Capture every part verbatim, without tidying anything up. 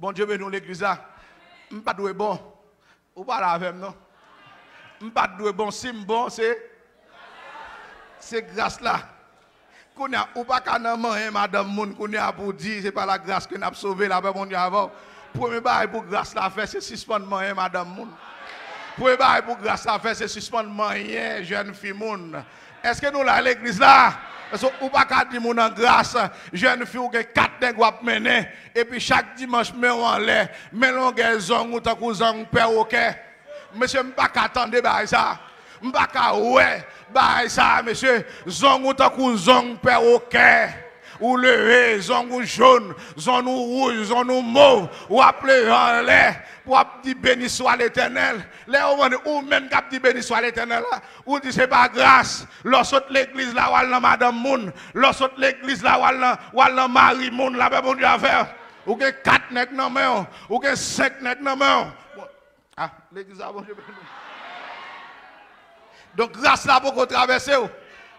Bondye beni w, legliz la. M pa dwe bon. Ou pa la avè m, non. M pa t dwe bon. Si m bon, se, se gras la. Kounye a, ou pa ka nan manyen madanm moun, kounye a, pou w di, se pa la gras ke n ap sove, lapè Bondye avè w. Premye bagay pou gras la fè, se sispann manyen madanm moun. Premye bagay pou gras la fè, se sispann manyen jèn fi moun. Èske nou la, legliz la? Paske ou pa ka di moun an gras, jèn fi ou gen kat nèg w ap mennen, epi chak dimanch men w anlè, men longè zong ou tankou zong pèwokè. Mesye, m pa ka tande bagay sa. M pa ka wè bagay sa, mesye. Zong ou tankou zong pèwokè. Ou leve, zong ou jòn, zong ou wouj, zong ou mov. W ap leve anlè, w ap di, "Béni soit l'Éternel." Lè yo mande, ou menm k ap di, "Béni soit l'Éternel" la, ou di, "Se pa gras." Lè w sot legliz la, w al nan madanm moun. Lè w sot legliz la, w al nan, w al nan mari moun. Lapè Bondye avè w. Ou gen kat nèg nan men w. Ou gen senk nèg nan men w. Ah, legliz la, Bondye beni w. Donk, gras la poko travèse w.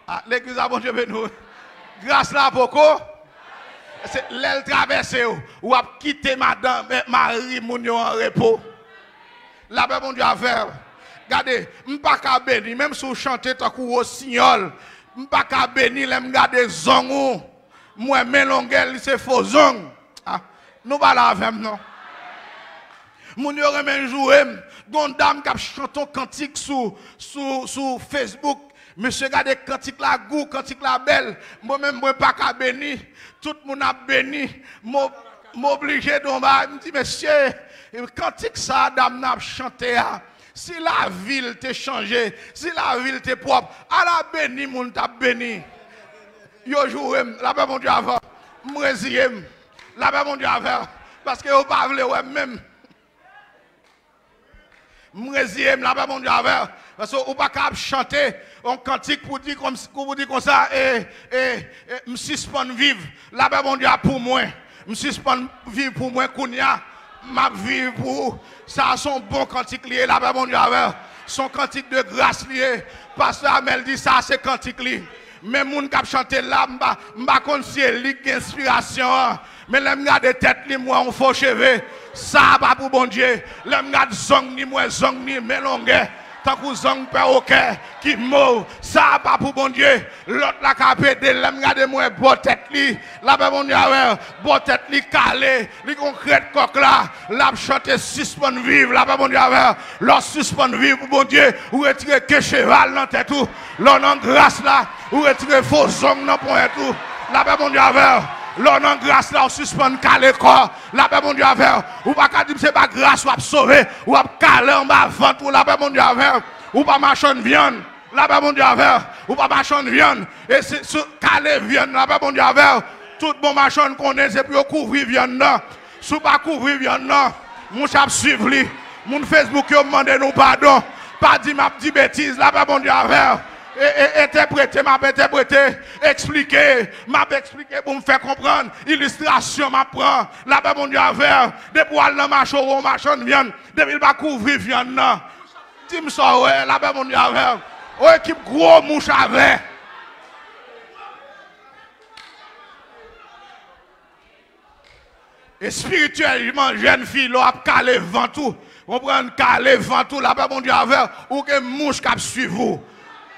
Ah, legliz la, Bondye beni w. Gras la poko. Se lè l travèse w, w ap kite madanm, eh, mari moun yo an repo. Lapè Bondye avè w. Gade, m pa ka beni, menm si w chante tankou wosinyòl, m pa ka beni lè m gade zong ou. M wè men longè l, li se fo zong. Ah, nou pa la avè m, non. Moun yo renmen joure m. Gon dam k ap chante yon kantik sou, sou, sou Facebook. Mesye, gade kantik la gou, kantik la bèl. Mwen menm, mwen pa ka beni. Tout moun ap beni. M o-, m oblije di yon bagay. M di, "Mesye, kantik sa a dam nan ap chante a, si lavi l te chanje, si lavi l te pwòp, ala beni moun t ap beni." Yo joure m, lapè Bondye avè w. M reziye m, lapè Bondye avè w. Paske yo pa vle wè m menm. M reziye m, lapè Bondye avè w. Paske ou pa ka ap chante yon kantik pou di kòm, pou di konsa, e, e, e, "M sispann viv, lapè Bondye a pou mwen." M sispann viv pou mwen kounye a. M ap viv pou ou. Sa a se yon bon kantik li ye, lapè Bondye avè w. Se yon kantik de gras li ye. Pastè Amèl di sa a se kantik li. Men moun k ap chante l la, m pa, m pa konn si e li k gen enspirasyon an. Men lè m gade tèt li, m wè yon fo cheve. Sa a pa pou Bondye. Lè m gade zong ni, m wè zong ni men longè, tankou zong pèwokè ki mov. Sa a pa pou Bondye. Lòt la k ap ede l. Lè m gade, m wè bò tèt li, lapè Bondye avè w, bò tèt li kale. Li gon krèt kòk la. L ap chante sispann viv, lapè Bondye avè w. Lè w sispann viv pou Bondye, ou retire ke cheval nan tèt ou. Lè w nan gras la, ou retire fo zong nan ponyèt ou. Lapè Bondye avè w. Lè w nan gras la, ou sispann kale kò. Lapè Bondye avè w. Ou pa ka di m se pa gras w ap sove, w ap kale anba vant ou. Lapè Bondye avè w. Ou pa machann vyann. Lapè Bondye avè w. Ou pa machann vyann. E si, si w kale vyann, lapè Bondye avè w. Tout bon machann konnen se pou yo kouvri vyann nan. Si w pa kouvri vyann nan, mouch ap swiv li. Moun Facebook yo mande nou padon. Pa di m ap di betiz, lapè Bondye avè w. E, e, entèprete, m ap entèprete. Eksplike, m ap eksplike pou m fè konprann. Ilistrasyon m ap pran, lapè Bondye avè w. Depi w al nan mache, w wè yon machann vyann. Depi l pa kouvri vyann nan. Di m sa w wè, lapè Bondye avè w. Yon ekip gwo mouch avè. Espirityèlman, jèn fi, lè w ap kale vant ou, konprann, kale vant ou, lapè Bondye avè w, ou gen mouch k ap swiv ou.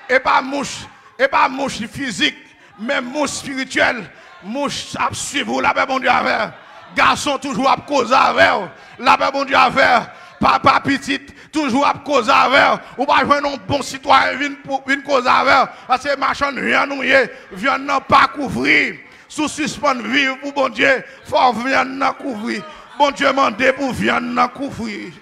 E pa mouch, e pa mouch fizik, men mouch espirityèl, mouch ap swiv ou, lapè Bondye avè w. Gason toujou ap koze avè w, lapè Bondye avè w. Papa pitit toujou ap koze avè w. Ou pa jwenn yon bon sitwayen vin pou, vin koze avè w. Paske machann vyann ou ye, vyann nan pa kouvri. Si w sispann viv pou Bondye, fò vyann nan kouvri. Bondye mande pou vyann nan kouvri.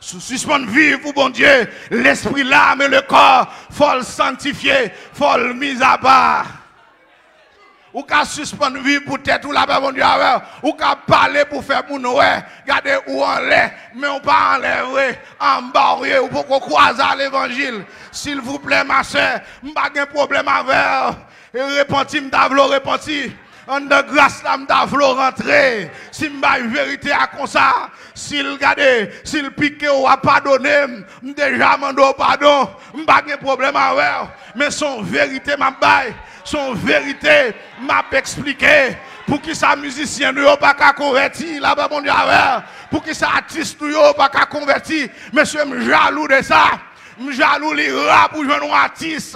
Si w sispann viv pou Bondye, lespri, lam e le kò, fò l sanktifye, fò l mizapa. Ou ka sispann viv pou tèt ou, lapè Bondye avè w. Ou ka pale pou fè moun wè, gade ou anlè, men ou pa anlè vre, anba w ye, ou poko kwaze a levanjil. Silvouplè, ma sè, m pa gen pwoblèm avè w. E repanti, m ta vle w repanti. Anndan gras la, m ta vle w rantre. Si m bay verite a konsa, si l gade, si l pike w, w a padone m. M deja mande w padon. M pa gen pwoblèm avè w. Men se yon verite m ap bay. Se yon verite m ap eksplike. Poukisa mizisyen nou yo pa ka konvèti? Lapè Bondye avè w. Poukisa atis nou yo pa ka konvèti? Mesye, m jalou de sa. M jalou li ra pou jwenn yon atis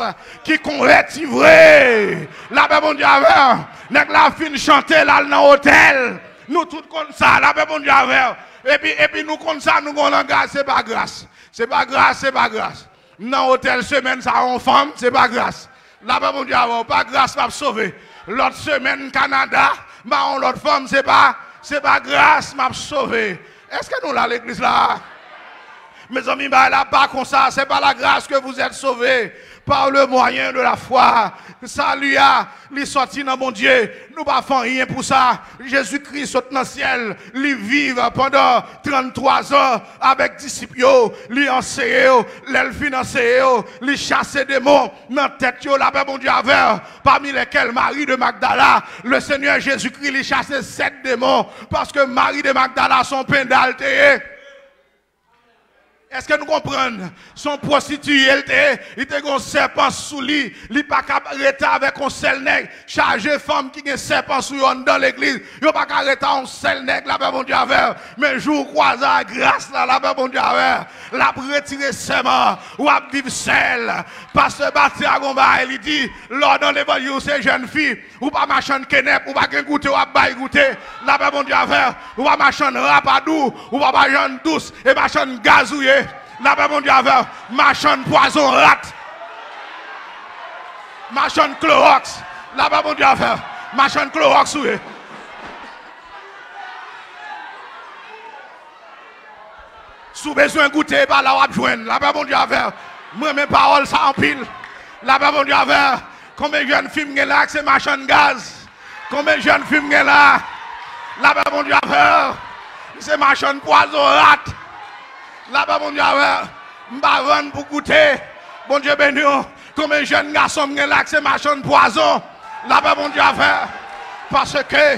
ki konvèti vre. Lapè Bondye avè w. Nèg la fin chante, l al nan otèl. Nou tout konn sa. Lapè Bondye avè w. Epi, epi nou konn sa, nou gon langaj, se pa gras. Se pa gras, se pa gras. M nan otèl semèn sa a, yon fanm, se pa gras. Lapè Bondye avè w, pa gras m ap sove. Lòt semèn, Kanada, m a yon lòt fanm, se pa, se pa gras m ap sove. Èske nou la, legliz la? Mezanmi, bagay la pa konsa. C'est par la grâce que vous êtes sauvés, par le moyen de la foi. Sali a, li sòti nan Bondye. Nou pa fè anyen pou sa. Jezikri sot nan syèl. Li viv pandan tranntwa zan avèk disip yo. Li anseye yo. Lè l fin anseye yo, li chase demon nan tèt yo. Lapè Bondye avè w. Parmi lesquels Marie de Magdala. Le Seigneur Jésus-Christ, li chase sèt demon. Paske Marie de Magdala, se yon penda l te ye. Èske nou konprann? Se yon pwostitiye l te ye. Li te gen yon sèpan sou li. Li pa ka rete avèk yon sèl nèg. Chaje fanm ki gen sèpan sou yo anndan legliz. Yo pa ka rete a yon sèl nèg. Lapè Bondye avè w. Men jou w kwaze ak gras la, lapè Bondye avè w. L ap retire sèman. W ap viv sèl. Pastè Batya gon bagay li di, lè w nan levanjil, ou se jèn fi. Ou pa machann kenèp, ou pa gen goute, w ap bay goute. Lapè Bondye avè w. Ou pa machann rapadou, ou pa machann dous, e machann gaz ou ye. Lapè Bondye avè w. Machann pwazon rat. Machann klowòks. Lapè Bondye avè w. Machann klowòks ou ye. Si w bezwen goute, e pa la w ap jwenn. Lapè Bondye avè w. Mwen renmen pawòl sa anpil. Lapè Bondye avè w. Konbyen jèn fi m gen la k se machann gaz? Konbyen jèn fi m gen la? Lapè Bondye avè w. M se machann pwazon rat. Lapè Bondye avè w. M pa vann pou goute. Bondye beni w. Konbyen jèn gason m gen la k se machann pwazon? Lapè Bondye avè w. Paske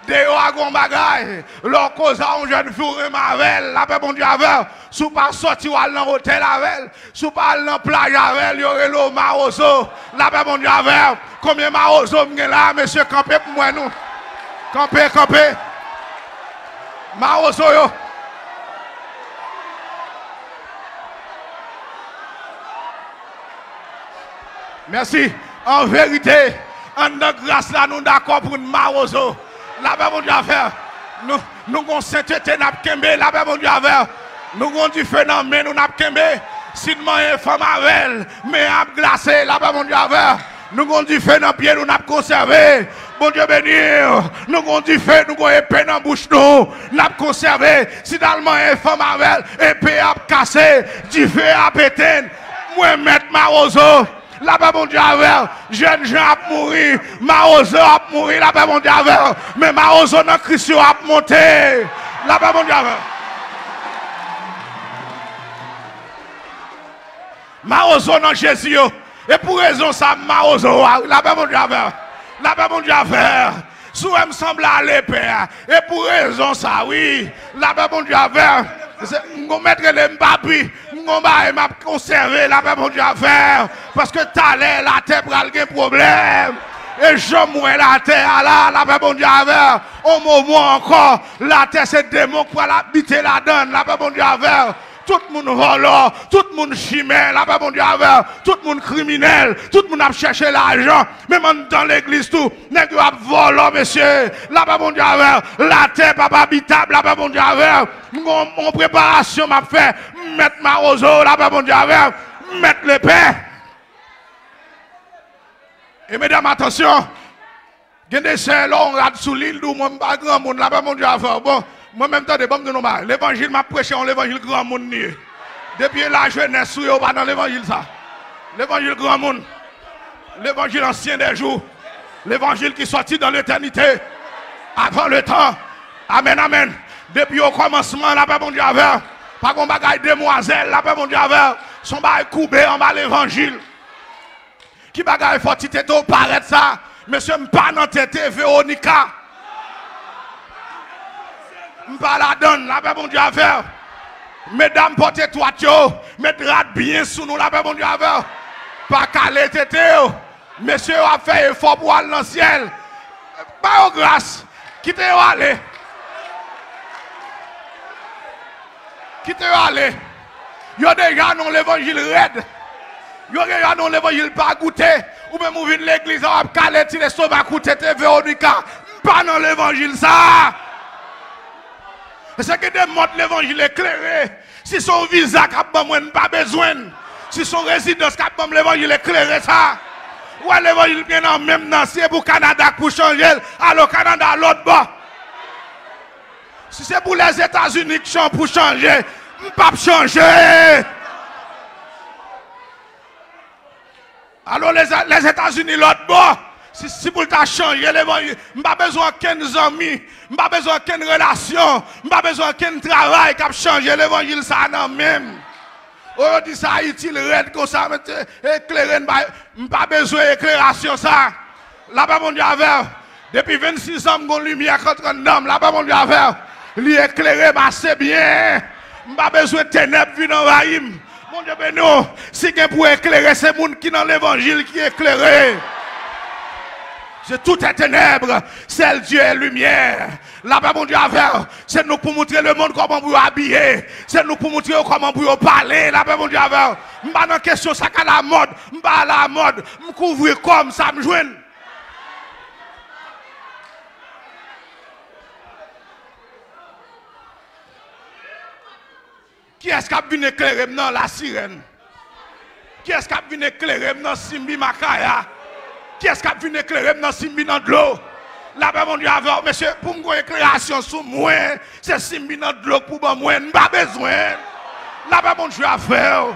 deyò a gon bagay. Lè w koze a yon jèn fi, ou renmen avè l. Lapè Bondye avè w. Si w pa sòti, w al nan otèl avè l. Si w pa al nan plaj avè l, yo rele w mawozo. Lapè Bondye avè w. Konbyen mawozo m gen la, mesye, kanpe pou m wè nou. Kanpe, kanpe. Mawozo yo. Mèsi. An verite, anndan gras la, nou dakò pou n mawozo. Lapè Bondye avè w. Nou, nou gon sentete n ap kenbe. Lapè Bondye avè w. Nou gon dife nan men nou n ap kenbe. Si n manyen fanm avè l, men an ap glase. Lapè Bondye avè w. Nou gon dife nan pye nou n ap konsève. Bondye beni w. Nou gon dife, nou gon epe nan bouch nou n ap konsève. Si n al manyen fanm avè l, epe a ap kase. Dife a ap etenn. Mwen mèt mawozo. Lapè Bondye avè w. Jèn jan ap mouri. Mawozo ap mouri. Lapè Bondye avè w. Men mawozo nan Kris yo ap monte. Lapè Bondye avè w. Mawozo nan Jezi yo. E pou rezon sa, m mawozo a. Lapè Bondye avè w. Lapè Bondye avè w. Si w wè m sanble ale pè a, e pou rezon sa, wi. Lapè Bondye avè w. Se, m gon mèt rele m papi. M gon bagay m ap konsève. Lapè Bondye avè w. Paske talè, latè pral gen pwoblèm. E jan m wè latè a la, lapè Bondye avè w. On moman ankò, latè se demon k pral abite ladan l. Lapè Bondye avè w. Tout moun vòlò, tout moun chimè, lapè Bondye avè w. Tout moun kriminèl, tout moun ap chèche lajan. Menm anndan legliz tou, nèg yo ap vòlò, mesye. Lapè Bondye avè w. Latè p ap abitab, lapè Bondye avè w. M gon, gon preparasyon m ap fè. M mèt mawozo, lapè Bondye avè w. M mèt lepè. E medam, atansyon. Gen de sè, lè w rad sou li, l di w, mwen, m pa granmoun, lapè Bondye avè w. Bon, mwen menm, tande, ban m di nou bagay. Levanjil m ap preche, yon levanjil granmoun li ye. Depi e lajenès ou ye, ou pa nan levanjil sa. Levanjil granmoun. Levanjil ansyen dè jou. Levanjil ki sòti dan letènite. Avan letan. Amèn, amèn. Depi okòmansman, lapè Bondye avè w. Pa gon bagay demwazèl, lapè Bondye avè w. Se yon bagay koube anba levanjil. Ki bagay fò ti tete w parèt sa? Mesye, m pa nan tete Veronica. M pa ladan l, lapè Bondye avè w. Medam, pòt etwat yo, met rad byen sou nou, lapè Bondye avè w. Pa kale tete yo. Mesye yo ap fè efò pou al nan syèl. Ba yo gras. Kite yo ale. Kite yo ale. Yo deja nan levanjil rèd. Yo deja nan levanjil pa goute. Ou menm ou vin legliz la, w ap kale ti lestomak ou, tete Veronica. M pa nan levanjil sa. Se gen de mòd levanjil eklere. Si se yon viza k ap ban mwen, m pa bezwen l. Si se yon rezidans k ap ban m levanjil eklere sa. Ou wè levanjil gen nan men m nan, si se pou Kanada k pou chanje l, ale Kanada lòt bò. Si se pou Lèzetazini k chan pou chanje, m p ap chanje. Alò, Lèzetazini lòt bò, si, si pou l ta chanje levanjil, m pa bezwen okenn zanmi, m pa bezwen okenn relasyon, m pa bezwen okenn travay k ap chanje levanjil sa a nan men m. O, yo di sa itil rèd konsa, men te eklere, m pa, m pa bezwen eklerasyon sa. Lapè Bondye avè w. Depi vennsis an, m gon limyè k antre anndan m. Lapè Bondye avè w. Li eklere m ase byen. M pa bezwen tenèb vin anvayi m. Bondye beni w. Si gen pou eklere, se moun ki nan levanjil ki eklere. C'est tout est ténèbres, seul Dieu est lumière. Lapè Bondye avè w. Se nou k pou montre lemonn kòman pou yo abiye. Se nou k pou montre yo kòman pou yo pale. Lapè Bondye avè w. M pa nan kesyon sa k alamòd. M pa alamòd. M kouvri kò m, sa m jwenn. Kiyès k ap vin eklere m nan lasirèn? Kiyès k ap vin eklere m nan Simbi Makaya? Kiyès k ap vin eklere m nan Simbi nan dlo? Lapè Bondye avè w, mesye, pou m gon eklerasyon sou mwen, se Simbi nan dlo k pou ban mwen, m pa bezwen. Lapè Bondye avè w.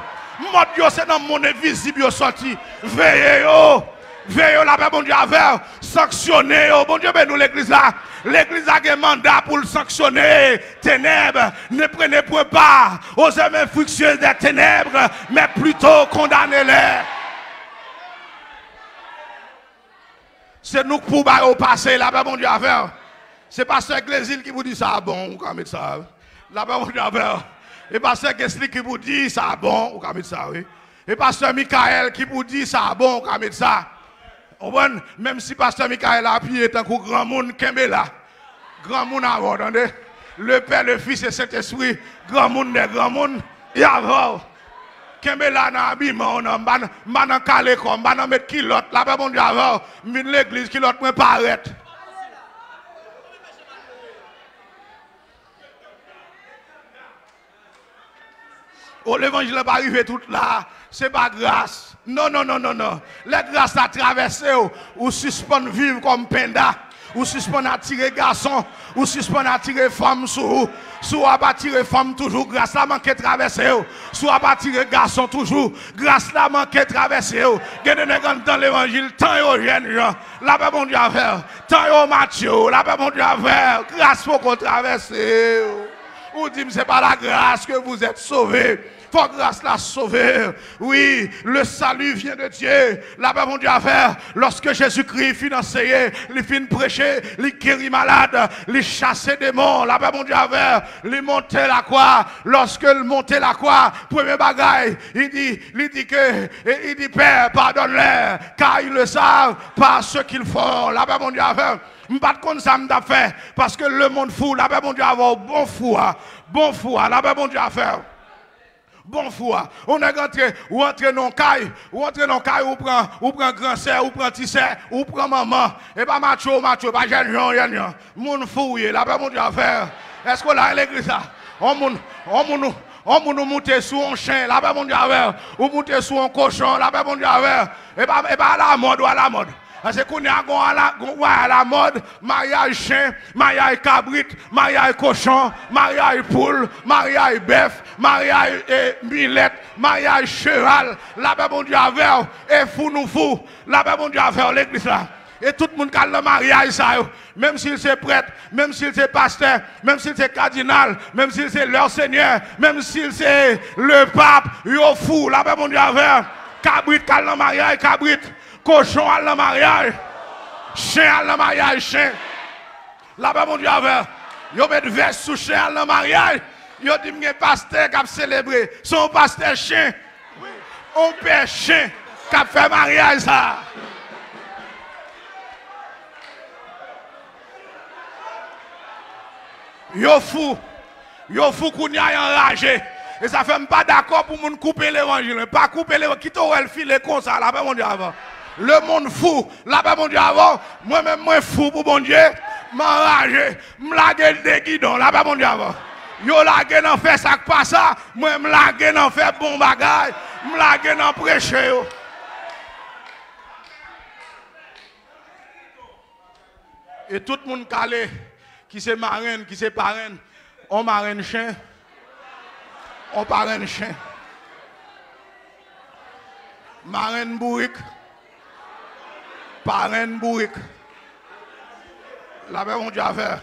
Mòd yo se nan monn envizib yo sòti. Veye yo. Veye yo, lapè Bondye avè w. Sanksyone yo. Bondye beni w, legliz la. Legliz la gen manda pou l sanksyone tenèb. Ne prenez point part aux œuvres infructueuses des ténèbres, mais plutôt condamnez-les. Se nou k pou ba yo pase, lapè Bondye avè w. Se pastè Glezil ki pou di sa bon, ou ka met sa. Lapè Bondye avè w. E pastè Gesly ki pou di sa bon, ou ka met sa, wi. E pastè Michael ki pou di sa bon, ou ka met sa. Konprann? Menm si pastè Michael apiye tankou granmoun, kenbe la. Granmoun avè w, tande. Le Pè, le Fis e Sentespri, granmoun dè granmoun, y avè w. Kenbe la nan abiman w nan, m pa nan, m pa nan kale kò, m pa nan met kilòt, lapè Bondye avè w. M vin legliz, kilòt mwen parèt. O, levanjil la pa rive tout la. Se pa gras. Non, non, non, non, non. Lè gras la travèse w, ou sispann viv kòm penda. Ou sispann atire gason. Ou sispann atire fanm sou ou. Si w ap atire fanm toujou, gras la manke travèse w. Si w ap atire gason toujou, gras la manke travèse w. Gen de nèg anndan levanjil, tan yo jènjan. Lapè Bondye avè w. Tan yo matyo, lapè Bondye avè w. Gras poko travèse w. Ou di m, c'est par la grâce que vous êtes sauvés. Fò gras la sove. Wi, le salut vient de Dieu. Lapè Bondye avè w. Lòske Jezikri fin anseye, li fin preche, li geri malad, li chase demon. Lapè Bondye avè w. Li monte lakwa. Lòske l monte lakwa, premye bagay, li di, li di ke, e li di, Père, pardonne-leur, car ils ne savent pas ce qu'ils font. Lapè Bondye avè w. M pa t konn sa m t ap fè, paske lemonn fou, lapè Bondye avè w, bon fou a, bon fou a, lapè Bondye avè w. Bon fou a. Ou nèg antre, ou antre nan kay, ou antre nan kay, ou pran, ou pran gran sè, ou pran ti sè, ou pran manman. E pa matcho, matcho, pa jènjan, jènjan. Moun fou w ye, lapè Bondye avè w. Èske w la legliz la? On moun, on moun, on moun ou moute sou on chen, lapè Bondye avè w. Ou moute sou on kochon, lapè Bondye avè w. E pa, e pa alamòd ou alamòd. Paske kounye a gon ala, gon, w alamòd, maryaj chen, maryaj kabrit, maryaj kochon, maryaj poul, maryaj bèf, maryaj, e, milèt, maryaj cheval. Lapè Bondye avè w. E fou nou fou. Lapè Bondye avè w, legliz la. E tout moun k al nan maryaj sa yo, menm si l se prèt, menm si l se pastè, menm si l se kadinal, menm si l se lè Senyè, menm si l se lepap, yo fou. Lapè Bondye avè w. Kabrit k al nan maryaj kabrit. Kochon al nan maryaj. Chen al nan maryaj chen. Lapè Bondye avè w. Yo met vès sou chen al nan maryaj. Yo di m gen pastè k ap selebre. Se yon pastè chen. On pè chen k ap fè maryaj sa. Yo fou. Yo fou kounye a, y anraje. E sa fè m pa dakò pou moun koupe levanjil. Pa koupe levanjil. Kite w wè l file konsa. Lapè Bondye avè w. Lemonn fou. Lapè Bondye avè w. Mwen menm, mwen fou pou Bondye. M anraje. M lage de gidon. Lapè Bondye avè w. Yo lage nan fè sa k pa sa. Mwen, m lage nan fè bon bagay. M lage nan preche yo. E tout moun kale, ki se marenn, ki se parenn, on marenn chen, on parenn chen. Marenn bourik, parenn bourik. Lapè Bondye avè w.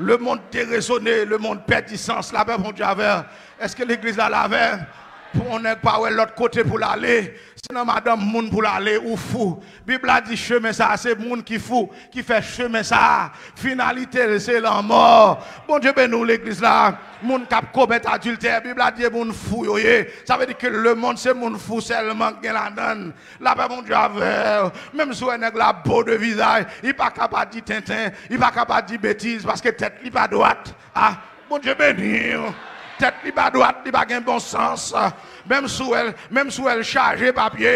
Lemonn derezone, lemonn pèdi sans. Lapè Bondye avè w. Èske legliz la la avè m? Pou yon nèg pa wè lòt kote pou l ale, se nan madanm moun pou l ale, ou fou. Bib la di chemen sa a, se moun ki fou ki fè chemen sa a. Finalite l, se lanmò. Bondye beni w, legliz la. Moun k ap komèt adiltè, Bib la di e moun fou yo ye. Sa vle di ke lemonn se moun fou sèlman k gen ladan l. Lapè Bondye avè w. Menm si w wè nèg la bo de vizaj, li pa ka pa di tenten, li pa ka pa di betiz, paske tèt li pa dwat. Ah, Bondye beni w. Tèt li pa dwat, li pa gen bon sans. Menm si w wè l, menm si w wè l chaje papye,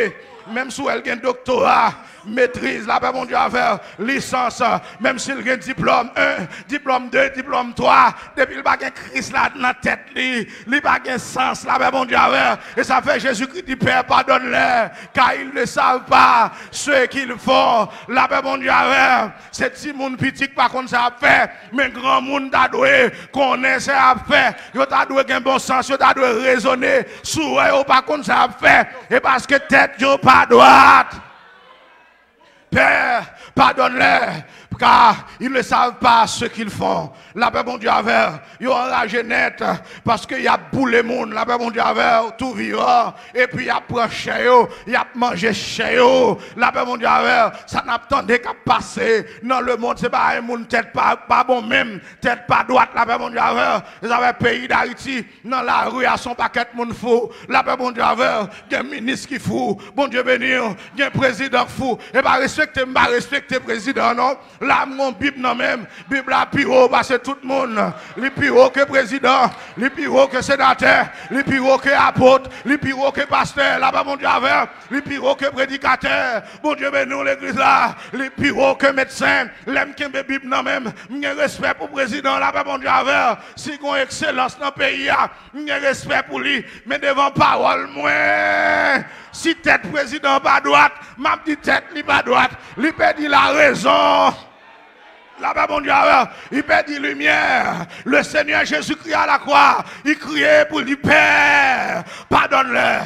menm si w wè l gen doktora, metriz, lapè Bondye avè w, lisans, menm si l gen diplòm en, diplòm de, diplòm twa, depi l pa gen Kris la nan tèt li, li pa gen sans, lapè Bondye avè w. E sa fè Jezikri di, Père, pardonne-leur, car ils ne savent pas ce qu'ils font. Lapè Bondye avè w. Se timoun piti k pa konn sa y ap fè, men granmoun ta dwe konnen sa y ap fè. Yo ta dwe gen bon sans, yo ta dwe rezone. Si w wè yo pa konn sa y ap fè, e paske tèt yo pa dwat. Père, pardonne-leur, car ils ne savent pas ce qu'ils font. Lapè Bondye avè w. Yo anraje nèt, paske y ap boule moun. Lapè Bondye avè w, touvivan. Epi y ap pran chè yo, y ap manje chè yo. Lapè Bondye avè w. Sa n ap tande k ap pase nan lemonn, se pa yon moun tèt pa, pa bon menm, tèt pa dwat. Lapè Bondye avè w. E sa fè peyi Dayiti, nan lari a, se yon pakèt moun fou. Lapè Bondye avè w. Gen minis ki fou. Bondye beni w. Gen prezidan k fou. E pa respekte m pa respekte prezidan, non. La, m gon Bib nan men m. Bib la pi wo pase tout moun. Li pi wo ke prezidan. Li pi wo ke senatè. Li pi wo ke apot. Li pi wo ke pastè. Lapè Bondye avè w. Li pi wo ke predikatè. Bondye beni w, legliz la. Li pi wo ke medsen. Lè m kenbe Bib nan men m, m gen respè pou prezidan. Lapè Bondye avè w. Si gon ekselans nan peyi a, m gen respè pou li. Men devan pawòl mwen, si tèt prezidan pa dwat, m ap di tèt li pa dwat. Li pèdi larezon. Lapè Bondye avè w. Li pèdi limyè. Le Seigneur Jésus-Christ à la croix, li kriye pou l di, Père, pardonne-leur,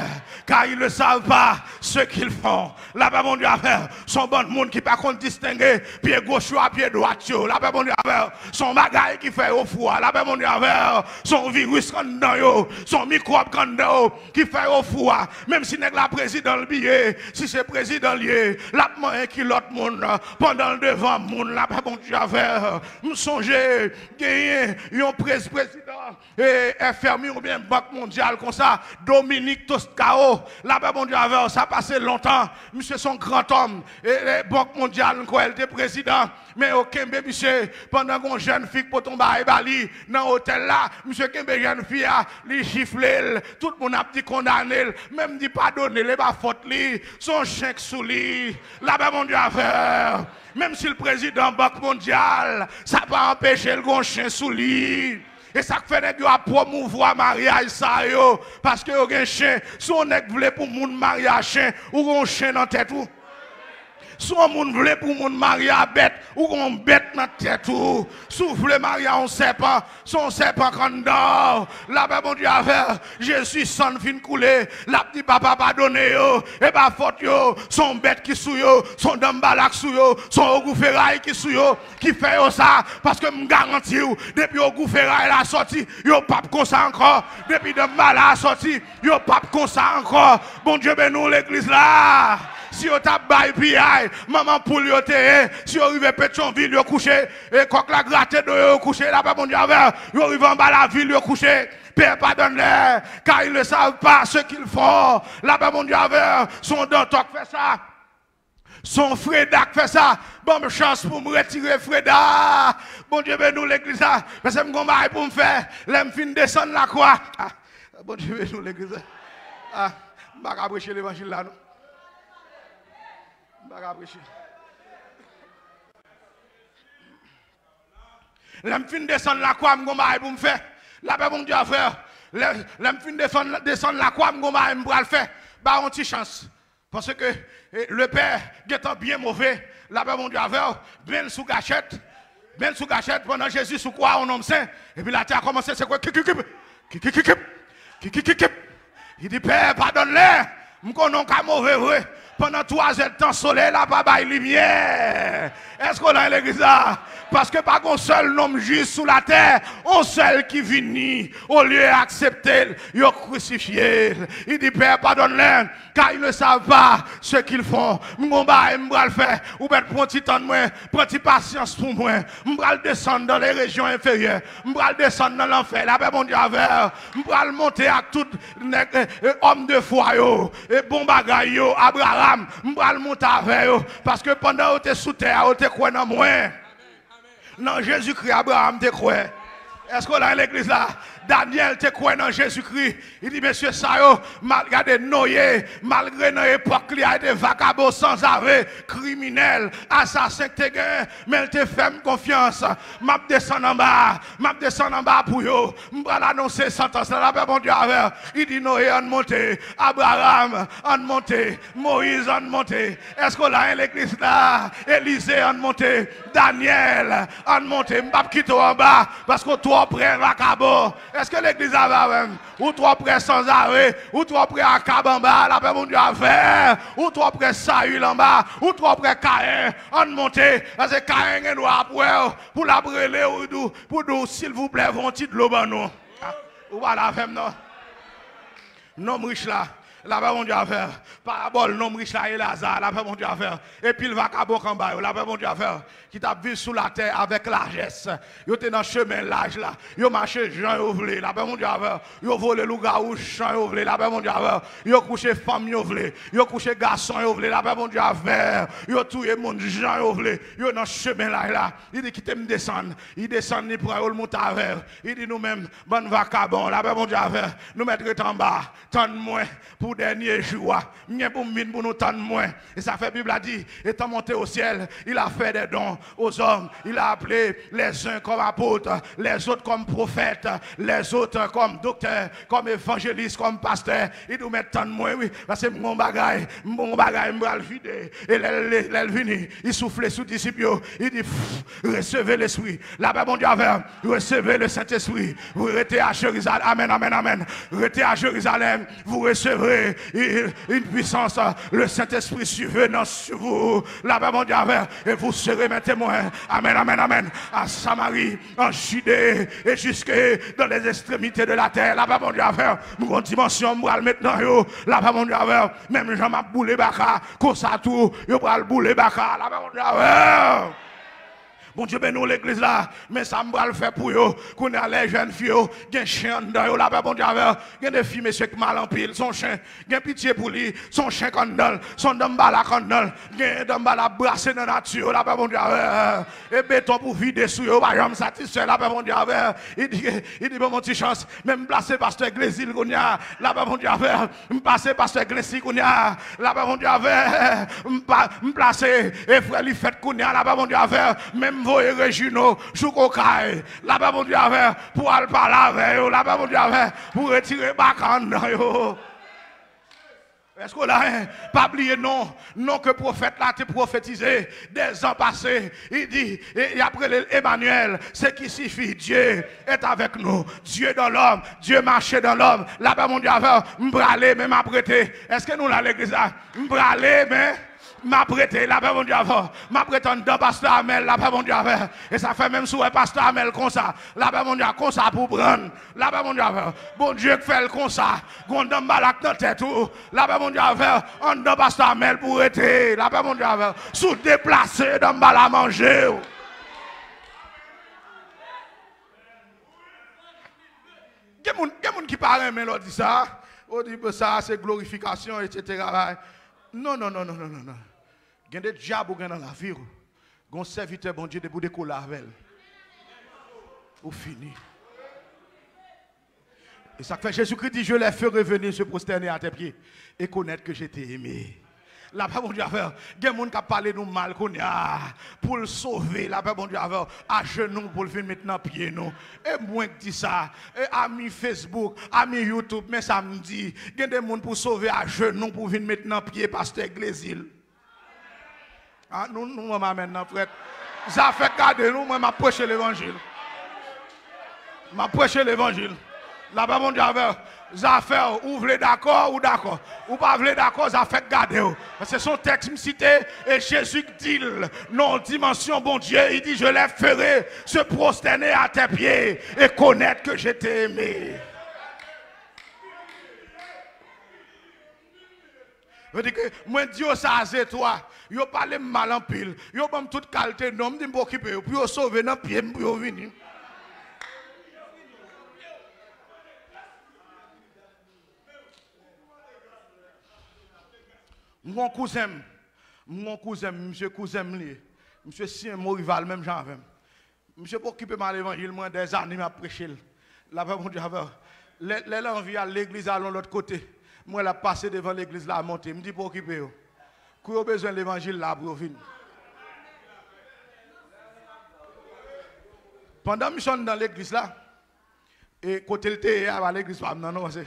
car ils ne savent pas ce qu'ils font. Lapè Bondye avè w. Se yon bann moun ki pa konn distenge pye goch yo a pye dwat yo. Lapè Bondye avè w. Se yon bagay ki fè yo fou a. Lapè Bondye avè w. Se yon viris k anndan yo. Se yon mikwòb k anndan yo ki fè yo fou a. Menm si nèg la prezidan l bliye, si se prezidan l ye, l ap manyen kilòt moun pandan l devan moun. Lapè Bondye avè w. M sonje genyen yon prez-, prezidan e, F M I oubyen Bank Mondyal konsa, Dominique Toscao, lapè Bondye avè w, sa pase lontan. Misye se yon grantòm. E, e, Bank Mondyal, m kwè l te prezidan. Men yo kenbe misye pandan gon jèn fi k pote yon bagay ba li nan otèl la. Misye kenbe jèn fi a, li jifle l. Tout moun ap di kondane l, menm di padone l, e pa fòt li. Se yon chen k sou li. Lapè Bondye avè w. Menm si l prezidan Bank Mondyal, sa pa anpeche l gon chen sou li. E sa k fè nèg yo ap pwomouvwa maryaj sa yo, paske yo gen chen. Si yon nèg vle pou moun marye a chen, ou gon chen nan tèt ou. Si yon moun vle pou moun marye a bèt, ou gon bèt nan tèt ou. Si w vle marye a yon sèpan, se yon sèpan k anndan w. Lapè Bondye avè w. Jezi, san l fin koule, l ap di, Papa, padone yo. E pa fòt yo. Se yon bèt ki sou yo. Se yon danmbala k sou yo. Se yon ogou feray ki sou yo. Ki fè yo sa, paske m garanti w, depi ogou feray la sòti, yo p ap konsa ankò. Depi danmbala a sòti, yo p ap konsa ankò. Bondye beni w, legliz la. Si yo t ap bay piyay, manman poul yo te ye. Si yo rive Petyonvil, yo kouche. E kòk la grate do yo, yo kouche. Lapè Bondye avè w. Yo rive anba lavil, yo kouche. Père, pardonne-leur, car ils ne savent pas ce qu'ils font. Lapè Bondye avè w. Se yon dantò k fè sa. Se yon Freda k fè sa. Ban m chans pou m retire Freda. Bondye beni w, legliz la. Paske m gon bagay pou m fè. Lè m fin desann lakwa. Ah, Bondye beni w, legliz la. Ah, m pa ka preche levanjil la, non. M pa ka preche. Lè m fin desann lakwa, m gon bagay pou m fè. Lapè Bondye avè w. Lè, lè m fin desann, desann lakwa, m gon bagay m pral fè. Ba yon ti chans. Paske, eh, Lepè gentan byen move. Lapè Bondye avè w. Men l sou gachèt. Men l sou gachèt pandan Jezi sou kwa, yon nonm sen. Epi latè a kòmanse sekwe. Kikikip. Kikikikip. Kikikikip. Li di, Pè, padonn lè. M konnen w ka move vre. Pandan twa zè tan, solèy la pa bay limyè. Èske w la nan legliz la? Paske pa gon sèl nonm jis sou latè, yon sèl ki vini, olye aksepte l, yo krisifye l. Li di, Pè, padonn lè, car ils ne savent pas ce qu'ils font. M gon bagay m pral fè. Ou mèt pran ti tan mwen, pran ti pasyans pou mwen. M pral desann dans les régions inférieures. M pral desann nan lanfè. Lapè Bondye avè w. M pral monte ak tout nèg, eh, eh, homme de foi yo, eh, bon bagay yo, Abraham. M pral monte avè yo. Paske pandan yo te sou tè a, yo te kwè nan mwen. Nan Jezikri, Abraham te kwè. Èske w la nan legliz la? Danyèl te kwè nan Jezikri. Li di, mesye sa yo, mal, gade Noye, malgre nan epòk li a, te vakabon, sanzave, kriminèl, asasen k te gen, men l te fè m konfyans. M ap desann anba, m ap desann anba pou yo. M pral anonse santans la, lapè Bondye avè w. Li di Noye, ann monte. Abraham, ann monte. Moyiz, ann monte. Èske w la, en legliz la? Elize, ann monte. Danyèl, ann monte. M p ap kite w anba, paske w twò pre vakabon. Èske legliz la avè m? Ou twò pre sanzave, ou twò pre akab anba, lapè Bondye avè w. Ou twò pre Sayil anba, ou twò pre Kayen, ann monte. Paske Kayen gen dwa ap wè w, pou l ap rele w, pou di w, silvouplè, voye yon ti dlo ban nou. Ah, ou pa la avè m, non? Nonm rich la, lapè Bondye avè w. Parabòl nonm rich la e Laza, lapè Bondye avè w. E pil vakabon k anba yo, lapè Bondye avè w. Ki t ap viv sou latè avèk lajès. Yo te nan chemen laj la. Yo mache jan yo vle, lapè Bondye avè w. Yo vole lougawou jan yo vle, lapè Bondye avè w. Yo kouche fanm yo vle. Yo kouche gason yo vle, lapè Bondye avè w. Yo touye moun jan yo vle. Yo nan chemen laj la. Li di, kite m desann. Li desann, li pran yo, l monte avè yo. Li di, nou menm, bann vakabon, lapè Bondye avè w. Nou mèt ret anba. Tann mwen pou dènye jou a. M gen pou m vin pou nou tann mwen. E sa fè Bib la di, étant monté au ciel, il a fait des dons aux hommes. Il a appelé les uns comme apôtres, les autres comme prophètes, les autres comme docteurs, comme évangélistes, comme pasteurs. Li di, ou mèt tann mwen, wi. Paske m gon bagay, m gon bagay, m pral vide. E lè l, lè l vini, li soufle sou disip yo. Li di, pff, resevez l'esprit. Lapè Bondye avè w. Recevez le Saint-Esprit. Vous restez à Jérusalem. Amen, amen, amen. Restez à Jérusalem. Vous recevrez une puissance. Le Saint-Esprit survenant sur vous. Lapè Bondye avè w. Et vous serez mes témoins. Amen, amen, amen. À Samarie, en Judée, et jusque dans les extrémités de la terre. Lapè Bondye avè w. M gon dimansyon m pral met nan yo. Lapè Bondye avè w. Menm jan m ap boule baka, konsa tou, yo pral boule baka. Lapè Bondye avè w. Bondye beni w, legliz la. Men sa m pral fè pou yo. Kounye a, lè jèn fi yo gen chen anndan yo, lapè Bondye avè w. Gen de fi, mesye, k mal anpil, se yon chen. Gen pitye pou li, se yon chen k anndan l, se yon danmbala k anndan l. Gen danmbala ap brase nan nati yo, lapè Bondye avè w. E beton pou vide sou yo, yo pa janm satisfè, lapè Bondye avè w. Li di, li di, ban m yon ti chans. Men m plase pastè Glezil kounye a, lapè Bondye avè w. M pase pastè Glesi kounye a. Lapè Bondye avè m. M pa, m plase e frè Lifèt kounye a. Lapè Bondye avè m. Men m voye Rejino jouk Okay. Lapè Bondye avè m. Pou al pale avè yo. Lapè Bondye avè m. Pou retire baka anndan yo. Èske w la, en? Pa bliye non, non ke pwofèt la te pwofetize dèzan pase. Li di, e, y ap rele l Emanyèl, ce qui signifie Dieu est avec nous. Dieu dans l'homme, Dieu marche dans l'homme. Lapè Bondye avè w. M prale, men m ap rete. Èske nou la, legliz la? M prale, men m ap rete. Lapè Bondye avè w. M ap rete anndan pastè Amèl. Lapè Bondye avè w. E sa fè menm si w wè pastè Amèl konsa, lapè Bondye a konsa pou pran l. Lapè Bondye avè w. Bondye k fè l konsa. Gon danmbala k nan tèt ou. Lapè Bondye avè w. Anndan pastè Amèl pou rete. Lapè Bondye avè w. Si w deplase, danmbala manje w. Gen moun, gen moun ki pa renmen lè w di sa. Ou di, "Bon, sa se glorifikasyon, etsetera." Non, non, non, non, non, non, non. Gen de dyab ou gen nan lavi w. Gen yon sèvitè Bondye depi w dekole avè l, ou fini. E sa k fè Jezikri di, je les ferai venir se prosterner à tes pieds et connaître que je t'ai aimé. Lapè Bondye avè w. Gen moun k ap pale nou mal kounye a. Pou l sove, lapè Bondye avè w. Ajenou pou l vin met nan pye nou. E mwen k di sa. E ami Facebook, ami YouTube, men sa m di. Gen de moun pou sove ajenou pou vin met nan pye pastè Glezil. Ah, nou, nou, mwen, amèn nan, prèt. Zafè k gade nou, mwen, m ap preche levanjil. M ap preche levanjil. Lapè Bondye avè w. Zafè w, ou vle dakò, ou dakò. Ou pa vle dakò, zafè k gade w. Se son tèks m site, e Jezi k di l, nan dimansyon Bondye, il dit, je les ferai se prosterner à tes pieds et connaître que je t'ai aimé. Yo di ke mwen di yo sa a Zetwa. Yo pale m mal anpil. Yo ban m tout kalte non. M di m pa okipe yo. Pou yo sove nan pye m, pou yo vini. M gon kouzen m. M gon kouzen m. Misye kouzen m li ye. Misye siyen Morival menm jan avè m. Misye pa okipe m a levanjil, mwen dèzane m ap preche l. Lapè Bondye avè w. Lè, lè l anvi al legliz, al yon lòt kote. M wè l ap pase devan legliz la, monte. M di pa okipe yo. Kou yo bezwen levanjil la pou yo vin. Pandan misye anndan legliz la, e kote l te ye a, pa legliz pa m nan, non, pase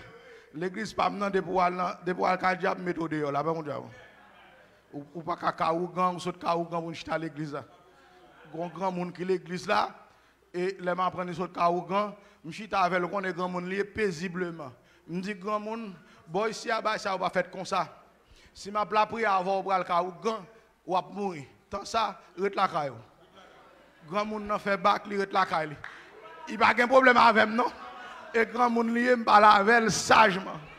legliz pa m nan, depi w al nan, depi w al kay dyab, m mete w deyò, lapè Bondye avè w. Ou, ou pa ka ka ougan, ou sot ka ougan pou n chita legliz la. Gon granmoun ki legliz la, e lè m aprann li sot ka ougan, m chita avè l, ou konnen granmoun li ye, pezibleman. M di, granmoun, bò isi a, bagay sa yo pa fèt konsa. Si m ap lapriyè avè w, ou pral ka ougan, w ap mouri. Tan sa, ret lakay ou. Granmoun nan fè bak, li ret lakay li. Li pa gen pwoblèm avè m, non. E granmoun li ye, m pale avè l sajman.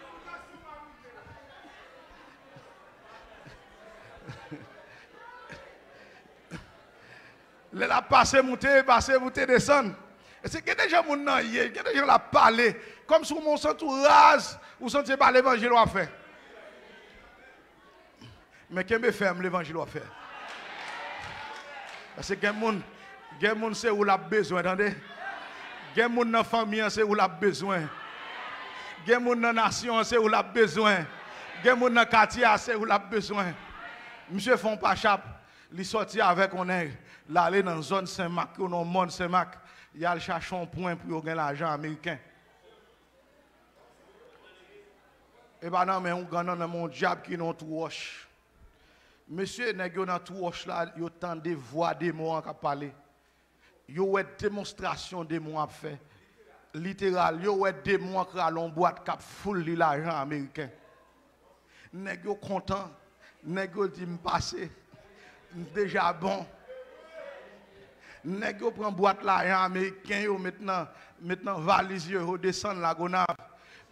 Lè l ap pase moute, pase moute desann. E se gen de jan moun nan ye, gen de jan l ap pale. Kòmsi w santi w raz, ou santi se pa levanjil w ap fè. Men kenbe fèm, levanjil w ap fè. Paske gen moun, gen moun se ou l ap bezwen, tande. Gen moun nan fanmi an se ou l ap bezwen. Gen moun nan nasyon an se ou l ap bezwen. Gen moun nan katye a se ou l ap bezwen. Misye fè yon pa chap, li sòti avèk yon nèg, l ale nan zòn Senmak, yo nan yon mòn Senmak, y al chache yon pwen pou yo gen lajan ameriken. E pa nan men ougan, nan men yon dyab ki nan yon twou wòch. Mesye, nèg yo nan twou wòch la, yo tande vwa demon an k ap pale. Yo wè demonstrasyon demon ap fè. Literal, yo wè demon an k rale yon bwat k ap foul li lajan ameriken. Nèg yo kontan. Nèg yo di, "M pase. M deja bon." Nèg yo pran bwat lajan ameriken yo, met nan, met nan valiz yo, yo desann Lagonav.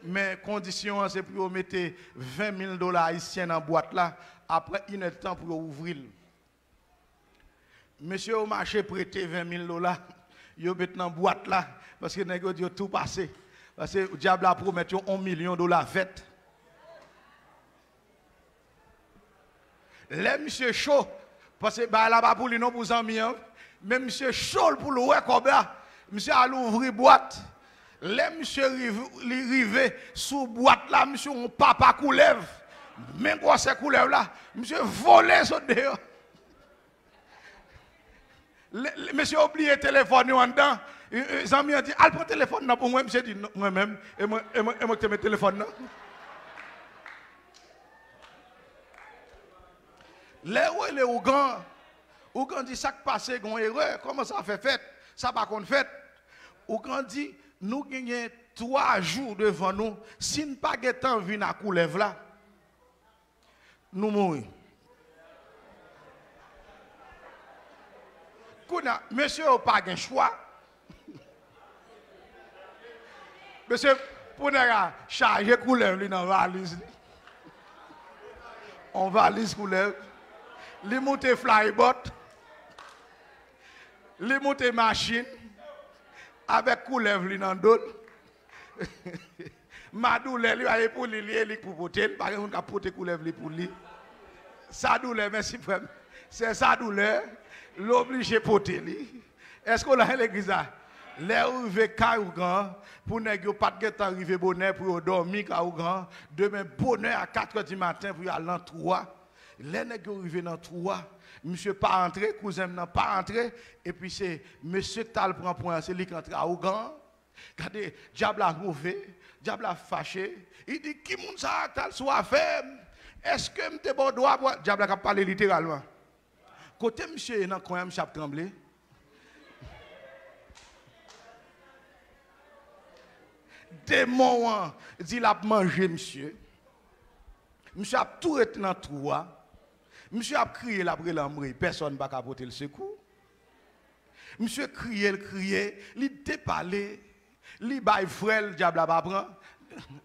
Men kondisyon an, se pou yo mete ven mil dola ayisyen nan bwat la, apre inèdtan pou yo ouvri l. Mesye yo mache prete ven mil dola, yo met nan bwat la, paske nèg yo di yo tou pase. Paske dyab la pwomèt yo yon milyon dola vèt. Lè misye cho, paske bagay la pa pou li non, pou zanmi an, men misye cho l pou l wè kòb la. Misye al ouvri bwat. Lè misye rive, li rive sou bwat la, misye yon papa koulèv. Men gwosè koulèv la, misye vole sot deyò. Lè, lè, mesye yo bliye telefòn yo anndan. E, e, zanmi an di, "Al pran telefòn nan pou mwen." Misye di, "Non, mwen menm, e mwen, e mwen, e mwen ki te met telefòn nan." Lè yo rele ougan, ougan di, "Sa k pase, gen yon erè, kòman sa fè fèt? Sa pa konn fèt." Ougan di, "Nou genyen twa jou devan nou, si n pa gentan vin a koulèv la, nou mouri." Kounye a, mesye yo pa gen chwa. Mesye, pou nèg la chaje koulèv li nan valiz li. On valiz koulèv. Li moute flybot. Li moute machin avèk koulèv li nan do l. Ma doulè li, pa e pou li, li e li k pou pote l. Pa gen moun k ap pote koulèv li pou li. Sa doulè, mèsi frè m. Sè sa doulè, l oblije pote li. Èske w la legliz la? Lè ou rive kay ougan, pou nèg yo pa t gentan rive bonè pou yo dòmi kay ougan, demen bonè a katrè di maten pou yo al nan twou a. Lè nèg yo rive nan twou a, misye pa antre, kouzen m nan pa antre, epi se mesye k t al pran pwen an, se li k antre a ougan an. Gade, dyab la move, dyab la fache. Li di, "Ki moun sa a k t al sou afè m? Èske m te ba w dwa pou w al?" Dyab la k ap pale literalman. Kote misye ye nan kwen an, misye ap tranble. Demon an di l ap manje misye. Misye ap tou rete nan twou a. Misye ap kriye, l ap rele anmwey. Pèsonn pa ka pote l sekou. Misye kriye, l kriye, li depale, li bay frè l, dyab la pa pran.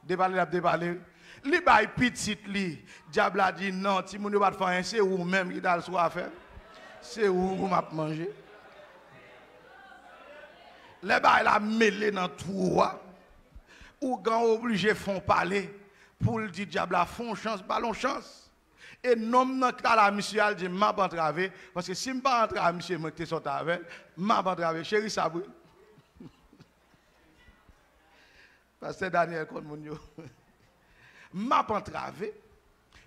Depale, l ap depale. Li bay pitit li, dyab la di, "Non, timoun yo pa t fè anyen, se ou menm ki t al sou afè m. Se ou m ap manje." Lè bagay la mele nan twou a, ougan oblije fè yon pale pou l di dyab la, "Fè yon chans, ba l yon chans." E nonm nan k t al a misye a, l di, "M ap antrave, paske si m pa antre a misye, mwen ki te sòti avè l, m ap antrave." Cheri Sabri. Pastè Daniel konn moun yo. "M ap antrave."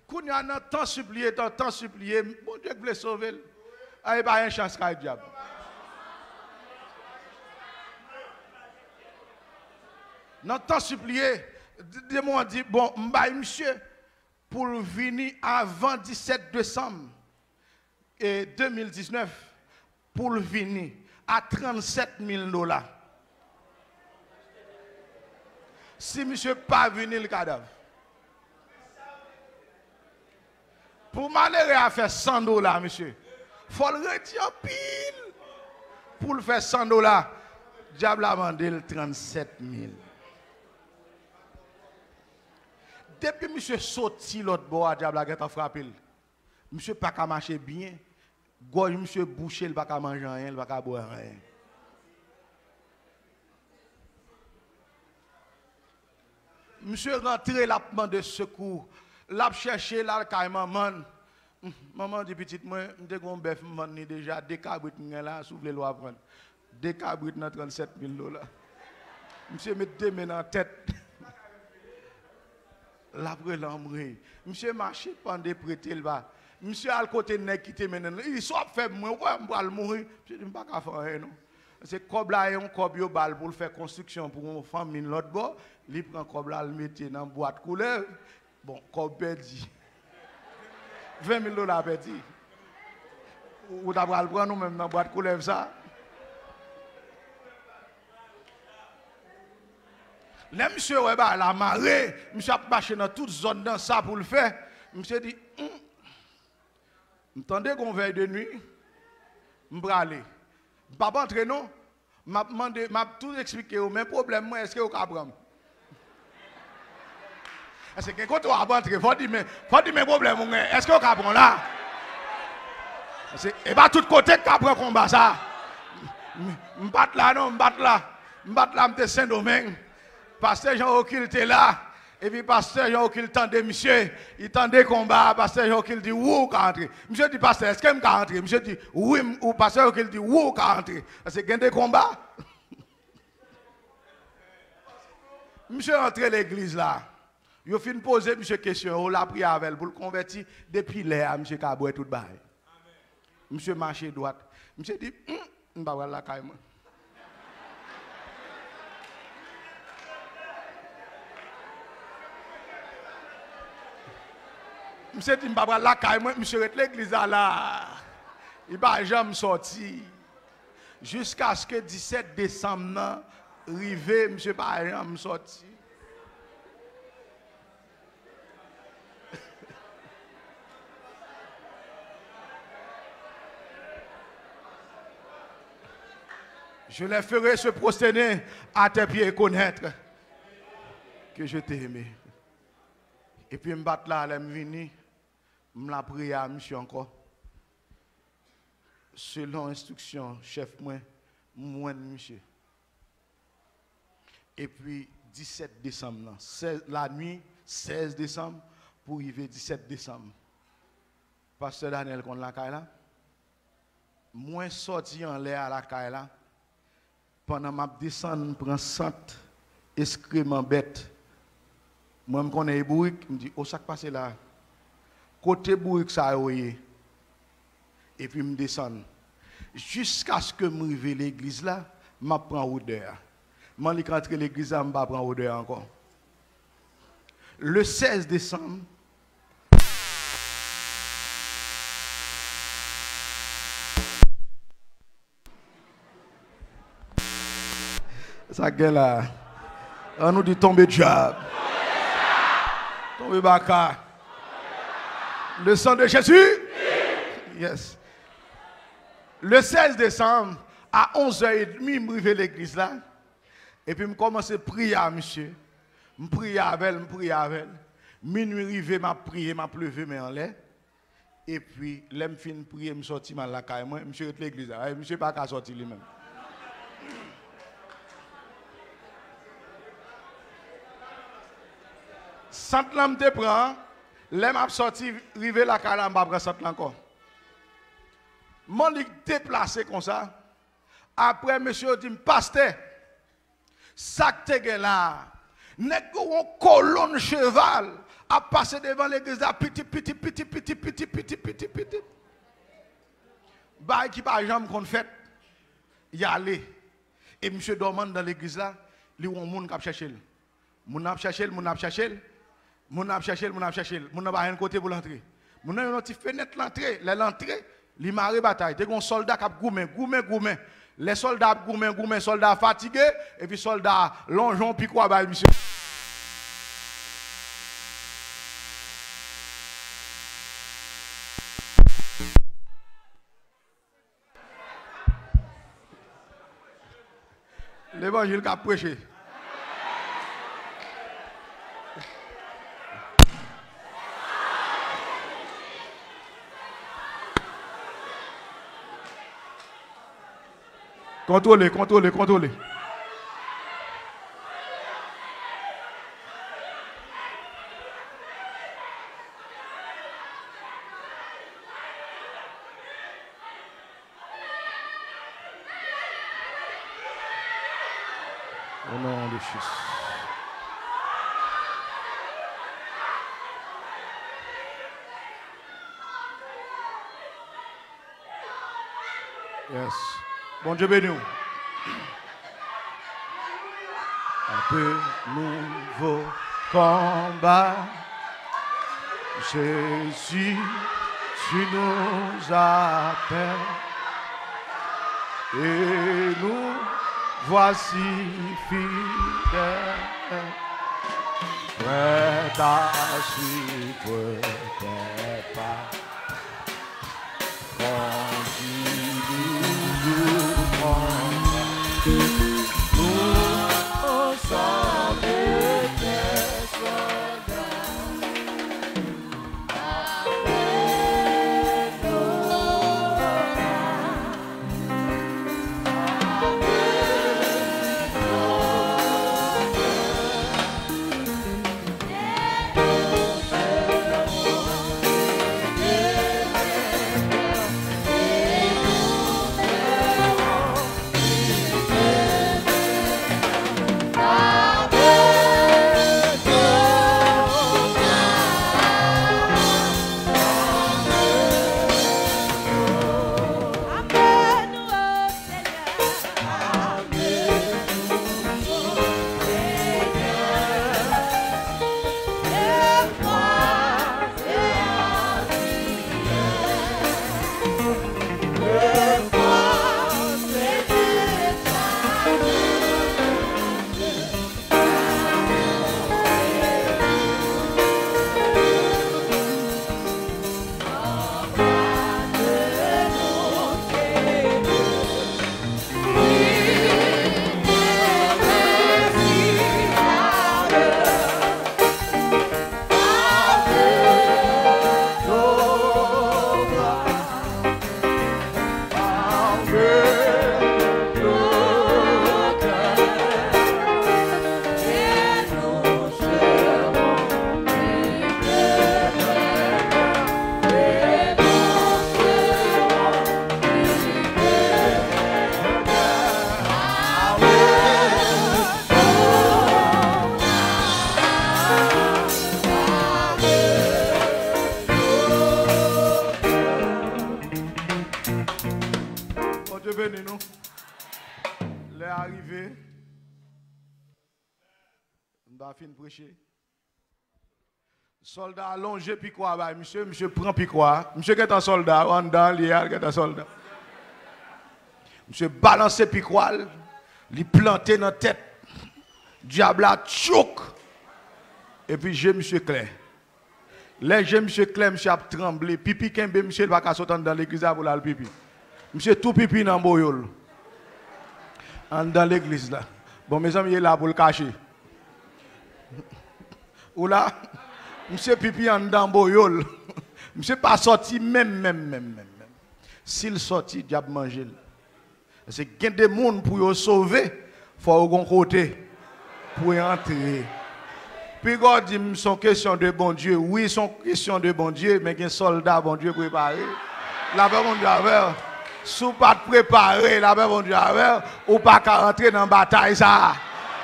Kounye a, nan tan sipliye, tan, tan sipliye, Bondye k vle sove l. A, e pa yon chans kay dyab. Nan tan sipliye, d-, demon an di, "Bon, m bay misye pou l vini avan disèt desanm, e, de mil diznèf, pou l vini a trannsèt mil dola. Si misye pa vini, l kadav." Pou malere a fè san dola, mesye, fò l redi anpil pou l fè san dola. Dyab la mande l trannsèt mil. Depi misye soti lòt bò a, dyab la gentan frape l. Misye pa ka mache byen. Gòj misye bouche, l pa ka manje anyen, l pa ka bwè anyen. Misye rantre, l ap mande sekou. L ap chèche, l al kay manman l. Manman di, "Pitit mwen, m te gen yon bèf m vann li deja, de kabrit m gen la, si w vle l w a pran l." De kabrit nan trannsèt mil dola. Misye met de men nan tèt. L ap rele anmwey. Misye mache pande prete l pa. Misye al kote nèg ki te mennen l. Li di, "Sa w ap fè mwen, ou kwè m pral mouri?" Misye di, "M pa ka fè anyen non." Se kòb la, e yon kòb yo ba l pou l fè konstriksyon pou yon fanmi lòt bò. Li pran kòb la, l mete nan bwat koulèv. Bon, kòb pèdi. Ven mil dola pèdi. Ou, ou ta pral pran nou menm nan bwat koulèv sa? Lè misye wè bagay la mare, misye ap mache nan tout zòn nan, sa pou l fè. Misye di, "Hmm, m tande gon vèy de nwi, m prale. M p ap antre non. M ap mande, m ap tou eksplike yo, men pwoblèm mwen, èske yo ka pran m?" Èske gen kote w ap antre? Fò di men, fò di men pwoblèm ou gen. Èske yo ka pran w la? Èske, e pa tout kote k ka pran konba sa. M, m pa t la non, m pa t la. M pa t la, m te Sendomeng. Pastè Jean Ocul te la. Epi pastè Jean Ocul tande misye. Li tande konba a, pastè Jean Ocul di, "Wi, ou ka antre." Misye di, "Pastè, èske m ka antre?" Misye di, "Wi, m," ou pastè Jean Ocul di, "Wi, ou ka antre." Paske gen de konba. Misye antre legliz la. Yo fin poze misye kesyon, yo lapriyè avè l pou l konvèti. Depi lè a, misye ka bwè tout bagay. Misye mache dwat. Misye di, "Hmm, m pa pral lakay mwen." Misye di, "M pa pral lakay mwen." Misye ret legliz la la. Li pa janm sòti. Jiskaske disèt desanm nan rive, misye pa janm sòti. Je les ferai se prosterner à tes pieds et connaître que je t'ai aimé. Epi m pa t la, lè m vini, m lapriyè a misye ankò. Selon enstriksyon chèf mwen, m jwenn misye. Epi disèt desanm nan, sèz, lannuit sèz desanm pou rive disèt desanm, pastè Daniel konn lakay la. Mwen sòti anlè a lakay la, pandan m ap desann, m pran sant eskreman bèt. Mwen, m konnen e bourik, m di, "O, sa k pase la? Kote bourik sa yo ye?" Epi m desann. Jiskaske m rive legliz la, m ap pran odè a. M annik antre legliz la, m pa pran odè a ankò. Le sèz desanm, sa k gen la? An nou di, "Tonbe dyab. Tonbe baka. Le sang de Jésus." Yes. Le sèz desanm, a onz è edmi, m rive legliz la. Epi m kòmanse priye a misye. M priye avè l, m priye avè l. Minui rive, m ap priye, m ap leve men anlè. Epi, lè m fin priye, m sòti, m al lakay mwen, misye ret legliz la. Ay, misye pa ka sòti li menm. Sant lan m te pran an, lè m ap sòti, rive lakay la, m pa pran sant lan ankò. M annik deplase konsa. Apre, mesye yo di m, "Pastè, sa k te gen la a? Nèg yo yon kolonn cheval ap pase devan legliz la, pitip, pitip, pitip, pitip, pitip, pitip, pitip, pitip." Bagay ki pa janm konn fèt, y ale. E misye dòmi anndan legliz la, li wè yon moun k ap chèche l. Moun nan ap chèche l, moun nan ap chèche l, moun nan ap chèche l, moun nan ap chèche l. Moun nan pa jwenn kote pou l antre. Moun nan jwenn yon ti fenèt, l antre. Lè l antre, li mare batay. Te gen yon sòlda k ap goumen, goumen, goumen. Lè sòlda ap goumen, goumen, sòlda a fatige, epi sòlda a lonje yon pikwa bay misye. Levanjil k ap preche. Kontwole, kontwole, kontwole. Au nom de Jésus. Yes. Bondye beni w. Un peu nouveau combat. Jésus, tu nous appelles et nous voici fidèles, prêts à suivre tes pas. Continue nous prendre, nous sommes tes soldats. Arive. M pa fin preche. Sòlda a lonje pikwa a bay misye, misye pran pikwa a. Misye gentan sòlda, anndan li a, li gentan sòlda. Misye balanse pikwa l, li plante nan tèt dyab la, tchouk! Epi je misye klè. Lè je misye klè, misye ap tranble. Pipi kenbe misye, li pa ka sot anndan legliz la pou l al pipi. Misye tou pipi nan boyo l. Anndan legliz la. Bon, mezanmi, li la pou l kache. Ou la? Misye pipi anndan boyo l. Misye pa sòti menm, menm, menm, menm, menm. Si l sòti, dyab manje l. Paske gen de moun pou yo sove, fò yo gon kote pou yo antre. Piga w di m se yon kesyon de Bondye. Wi, se yon kesyon de Bondye, men gen sòlda Bondye prepare. Lapè Bondye avè w. Si w pa t prepare, lapè Bondye avè w, ou pa ka rantre nan batay sa a.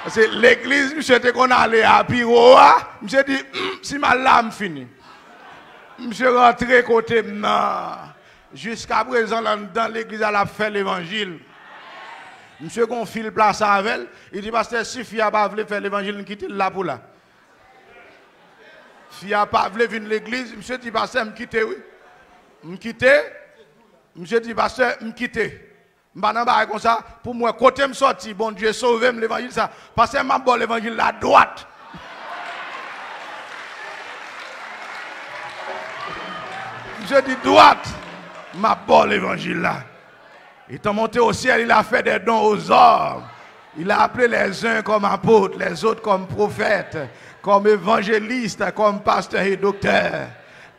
Paske legliz misye te konn ale a pi wo a, misye di, "Hum, si m al la, m fini." Misye rantre kote m nan. Jiskaprezan, l anndan legliz la, l ap fè levanjil. Misye gon fil plase avè l. Li di, "Pastè, si fi a pa vle fè levanjil, n kite l la pou la." Fi a pa vle vin legliz, misye di, "Pastè, m kite wi. M kite." Misye di, "Pastè, m kite." M pa nan bagay konsa, pou m wè kote m sòti, Bondye sove m, levanjil sa. Pastè, m ap ba w levanjil la dwat. Misye di, "Dwat, m ap ba w levanjil la." Étant monté au ciel, il a fait des dons aux hommes. Il a appelé les uns comme apôtres, les autres comme prophètes, comme évangélistes, comme pasteurs et docteurs,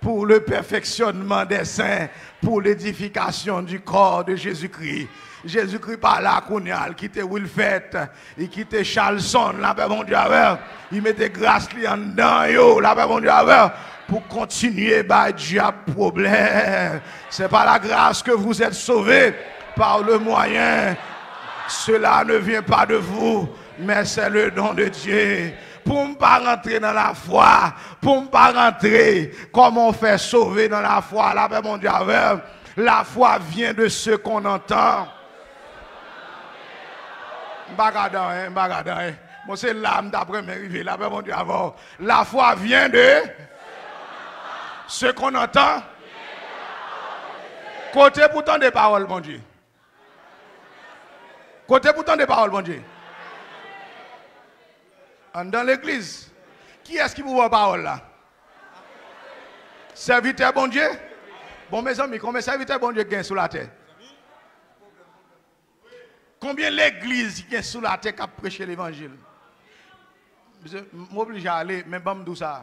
pour le perfectionnement des saints, pour l'édification du corps de Jésus-Christ. Jezikri pa la kounye a, l kite Wilfèt, li kite Chalson, lapè Bondye avè w. Li mete gras li anndan yo, lapè Bondye avè w, pou kontinye bay dyab pwoblèm. C'est par la grâce que vous êtes sauvés, par le moyen. Cela ne vient pas de vous, mais c'est le don de Dieu. Pou m pa rantre nan lafwa, pou m pa rantre, kòman w fè sove nan lafwa, lapè Bondye avè w. La foi vient de ce qu'on entend. M pa ka dan anyen, m pa ka dan anyen. Bon, se la m t ap renmen rive, lapè Bondye avè w. La foi vient de ce qu'on entend. Kote pou tande pawòl Bondye? Kote pou tande pawòl Bondye? Anndan legliz. Kiyès ki pou ba w pawòl la? Sèvitè Bondye? Bon, mezanmi, konbyen sèvitè Bondye gen sou latè? Konbyen legliz ki gen sou latè k ap preche levanjil? Mezanmi, m oblije ale, men ban m di w sa.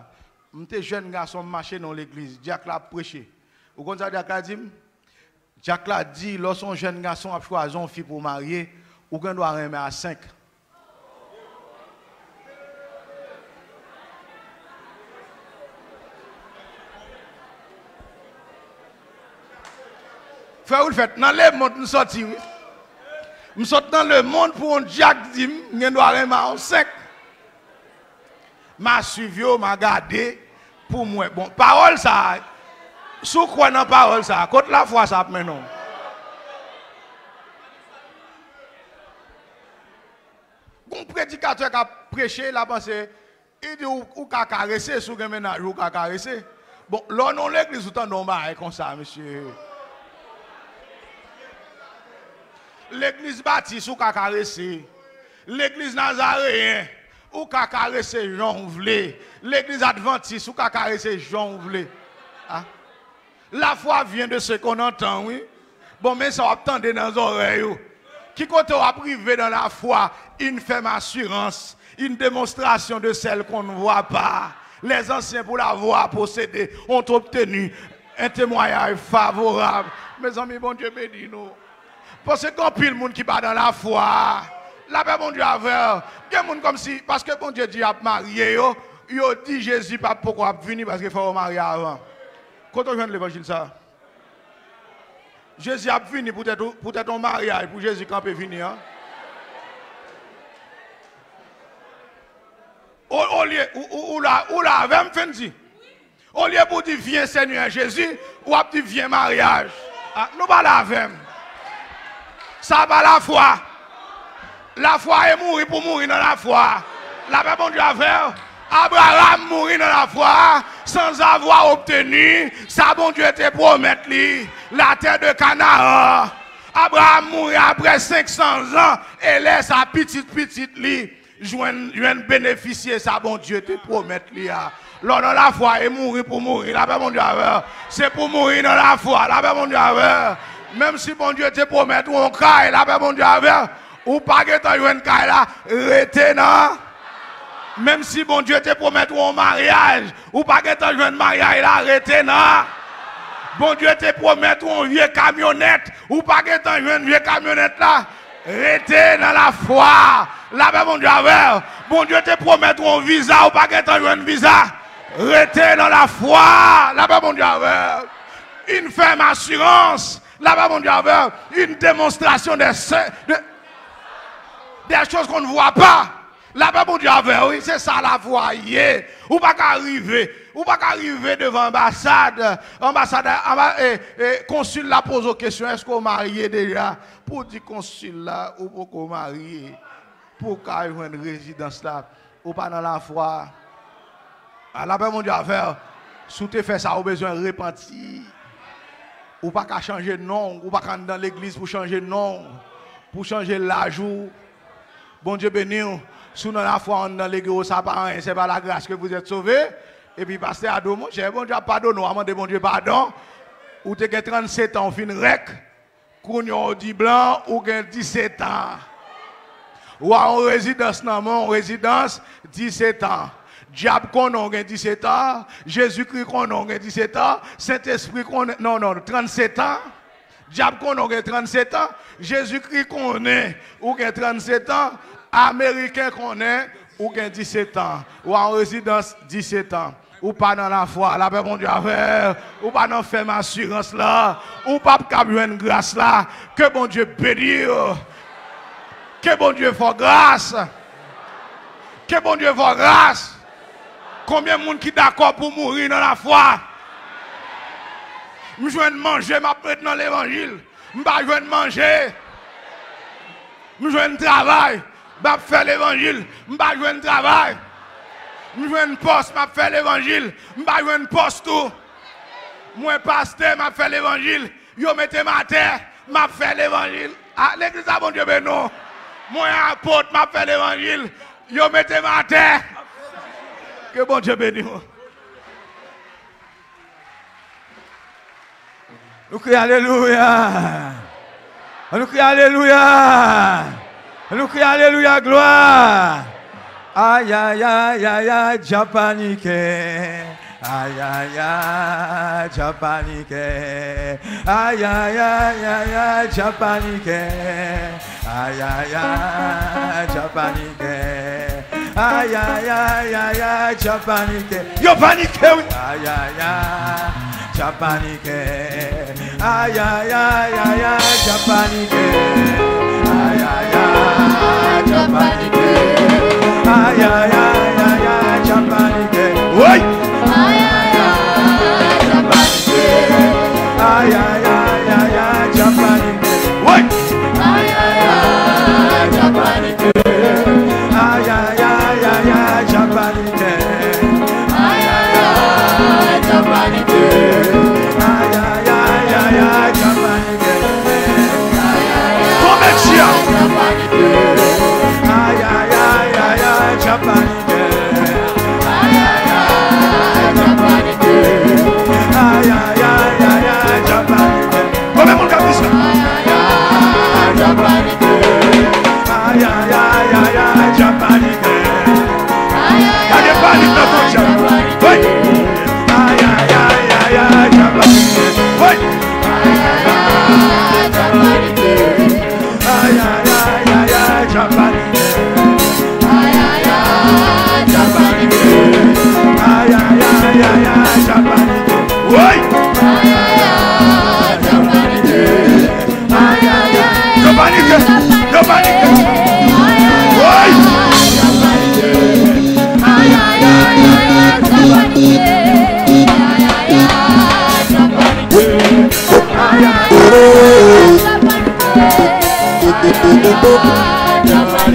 M te jèn gason, m mache nan yon legliz. Dyak la ap preche. Ou konn sa dyak la di m? Dyak la di, lè w se yon jèn gason w ap chwazi yon fi pou w marye, ou gen dwa renmen a senk. Frè Wilfèt, nan lemonn m sòti, wi. M sot nan lemonn pou yon dyak di m, m gen dwa renmen a yon senk. M a swiv yo, m a gade pou m wè. Bon, pawòl sa a, si w kwè nan pawòl sa a, kot lafwa sa ap mennen w? Gon predikatè k ap preche, l a panse, li di ou, ou ka karese, si w gen mennaj ou, ou ka karese. Bon, lè w nan yon legliz, ou tande yon bagay konsa, mesye. Legliz Batis, ou ka karese. Legliz Nazareyen, ou ka karese jan w vle. Legliz Advantis, ou ka karese jan w vle. Ah. La foi vient de ce qu'on entend, wi. Bon, men sa w ap tande nan zòrèy ou. Ki kote w ap rive dans la foi, une ferme assurance, une démonstration de celle qu'on ne voit pas. Les anciens, pour l'avoir possédé, ont obtenu un témoignage favorable. Mezanmi, Bondye beni nou. Paske gen anpil moun ki pa nan lafwa. Lapè Bondye avè w. Gen moun kòmsi, paske Bondye di y ap marye yo, yo di Jezi p ap poko ap vini paske fò yo marye avan. Kote w jwenn levanjil sa a? Jezi ap vini poutèt ou, poutèt yon maryaj pou Jezi kanpe vini an. O, olye, ou, ou, ou la, ou la avè m, Fendi? Olye pou w di, "Vyen, Senyè Jezi," w ap di, "Vyen, maryaj." Ah, nou pa la avè m. Sa pa lafwa. Lafwa e mouri pou mouri nan lafwa. Lapè Bondye avè w. Abraram mouri nan lafwa, sans avoir obtenu sa Bondye te pwomèt li, la terre de Canaan. Abraram mouri apre senk san zan, e lè sa pitit pitit li jwenn, jwenn benefisye sa Bondye te pwomèt li a. Lè w nan lafwa, e mouri pou mouri, lapè Bondye avè w. Se pou mouri nan lafwa, lapè Bondye avè w. Menm si Bondye te pwomèt ou yon kay, lapè Bondye avè w. Ou pa gentan jwenn kay la, rete nan. Menm si Bondye te pwomèt ou yon maryaj, ou pa gentan jwenn maryaj la, rete nan. Bondye te pwomèt ou yon vye kamyonèt, ou pa gentan jwenn vye kamyonèt la, rete nan lafwa. Lapè Bondye avè w. Bondye te pwomèt ou yon viza, ou pa gentan jwenn viza, rete nan lafwa. Lapè Bondye avè w. Une ferme assurance. Lapè Bondye avè w. Une démonstration de, de, des choses qu'on ne voit pas. Lapè Bondye avè w, wi, se sa lafwa ye. Ou pa ka rive, ou pa ka rive devan anbasad, anbasad, anba, e, e, konsil la poze w kesyon, èske w marye deja? Pou w di konsil la, ou poko marye. Pou w ka jwenn rezidans la, ou pa nan lafwa. A, lapè Bondye avè w. Si w te fè sa, ou bezwen repanti. Ou pa ka chanje non w, ou pa ka anndan legliz pou chanje non w, pou chanje laj ou. Bondye beni w. Si w nan lafwa anndan legliz, sa pa anyen, c'est par la grâce que vous êtes sauvés. Epi pastè a di w, monchè, Bondye ap padone w, a mande Bondye padon. Ou te gen trannsetan, w fin rèk. Kounye a w di blan, ou gen disetan. Ou a yon rezidans nan men w, rezidans disetan. Dyab konnen w gen disetan, Jezikri konnen w gen disetan, Sentespri konnen, non, non, trannsetan. Dyab konnen w gen trannsetan, Jezikri konnen ou gen trannsetan, Ameriken konnen ou gen disetan. Ou a yon rezidans disetan. Ou pa nan lafwa, lapè Bondye avè w. Ou pa nan fèm asirans la. Ou p ap kab jwenn gras la. Ke Bondye beni w. Ke Bondye fè w gras. Ke Bondye fè w gras. Konbyen moun ki dakò pou mouri nan lafwa? M jwenn manje, m ap ret nan levanjil. M pa jwenn manje. M jwenn travay, m ap fè levanjil. M pa jwenn travay. M jwenn pòs, m ap fè levanjil. M pa jwenn pòs tou. Mwen pastè, m ap fè levanjil. Yo mete m atè, m ap fè levanjil. A, legliz la, Bondye beni w. Mwen apot, m ap fè levanjil. Yo mete m atè. Ke Bondye beni w. Nou kriye alelouya. Nou kriye alelouya. Nou kriye alelouya, glwa. Ayayayaya, dyab panike. Ayaya, dyab panike. Ayayayaya, dyab panike. Ayaya, dyab panike. Ayayayaya, dyab panike. Yo panike, wi. Ayaya, dyab panike. Ayayayaya, dyab panike. Ayaya, dyab panike. Ayayayaya, dyab panike. Woy! Ayaya, dyab panike. Ayayayaya, dyab panike. Woy! Ayaya, dyab panike. Ayayayaya, dyab panike. Ayayaya, dyab panike. Ayayayaya, dyab panike. Konbyen dyab? Ayayayaya, dyab panike. Ayayaya, dyab panike. Ayayayaya, dyab panike. Konbyen moun k ap di sa? Ayayaya, dyab panike. Ayayayaya, dyab panike. Pa gen panik nan kò dyab. Woy! Ayayayaya, dyab panike. Woy! Ayayayaya, dyab panike. Ayayayaya, dyab panike. Ayayaya, dyab panike. Ayayayaya, dyab panike. Woy! Ayayaya, dyab panike. Ayayaya, yo panike. Yo panike. Woy! Ayayaya, dyab panike. Ayayaya, dyab panike. Ayayaya, dyab panike. Ayayaya, dyab panike.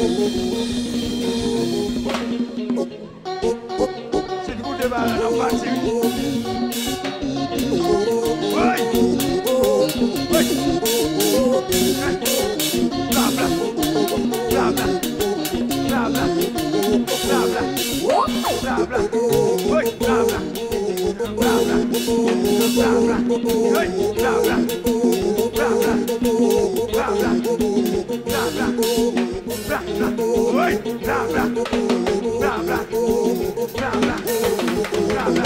Si n koute bagay la, n ap pati wi. Woy! Woy! Bla, bla. Bla, bla. Bla, bla. Bla, bla. Bla, bla. Woy! Bla, bla. Bla, bla. Bla, bla. Woy! Bla, bla. Bla, bla. Bla, bla. Bla, bla.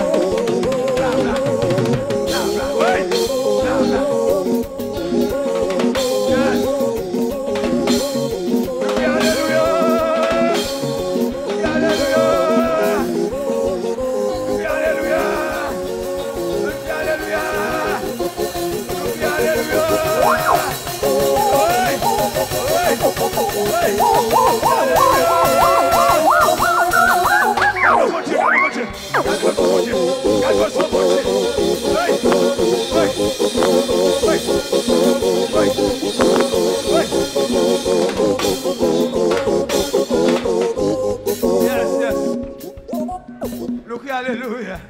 Yes, yes. Nou kriye alelouya.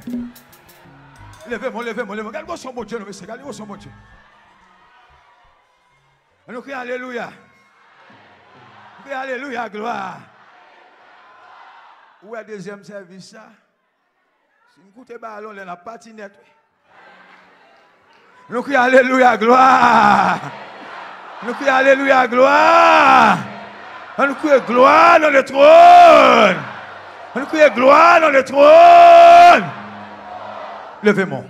Leve men w, leve men w, leve men w. Gade gwo son Bondye, non, mesye. Gade gwo son Bondye. Nou kriye alelouya. Nou kriye alelouya, glwa. Ou wè dezyèm sèvis sa? Si n koute ba a lonlè, n ap pati nèt, wi. Nou kriye alelouya, glwa. Nou kriye alelouya, glwa. Ann kriye glwa nan le tròn. Ann kriye glwa nan le tròn. Leve men w.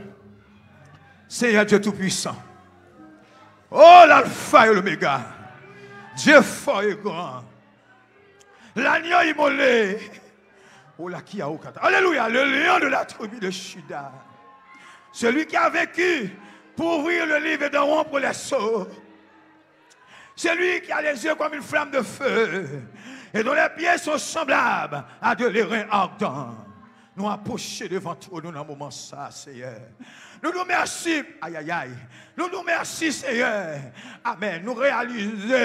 Seigneur Dieu Tout-Puissant. Oh, l'Alpha et l'Oméga. Dieu fort et grand. L'agneau immolé. Oh, la kia okata. Alléluia, le lion de la tribu de Juda. Celui qui a vaincu pour ouvrir le livre et de rompre les sceaux. Celui qui a les yeux comme une flamme de feu et dont les pieds sont semblables à de l'airain ardent. Nou apwoche devan twòn ou nan moman sa, Seyè. Nou di w mèsi, ayayay. Nou di w mèsi, Seyè. Amèn. Nou reyalize,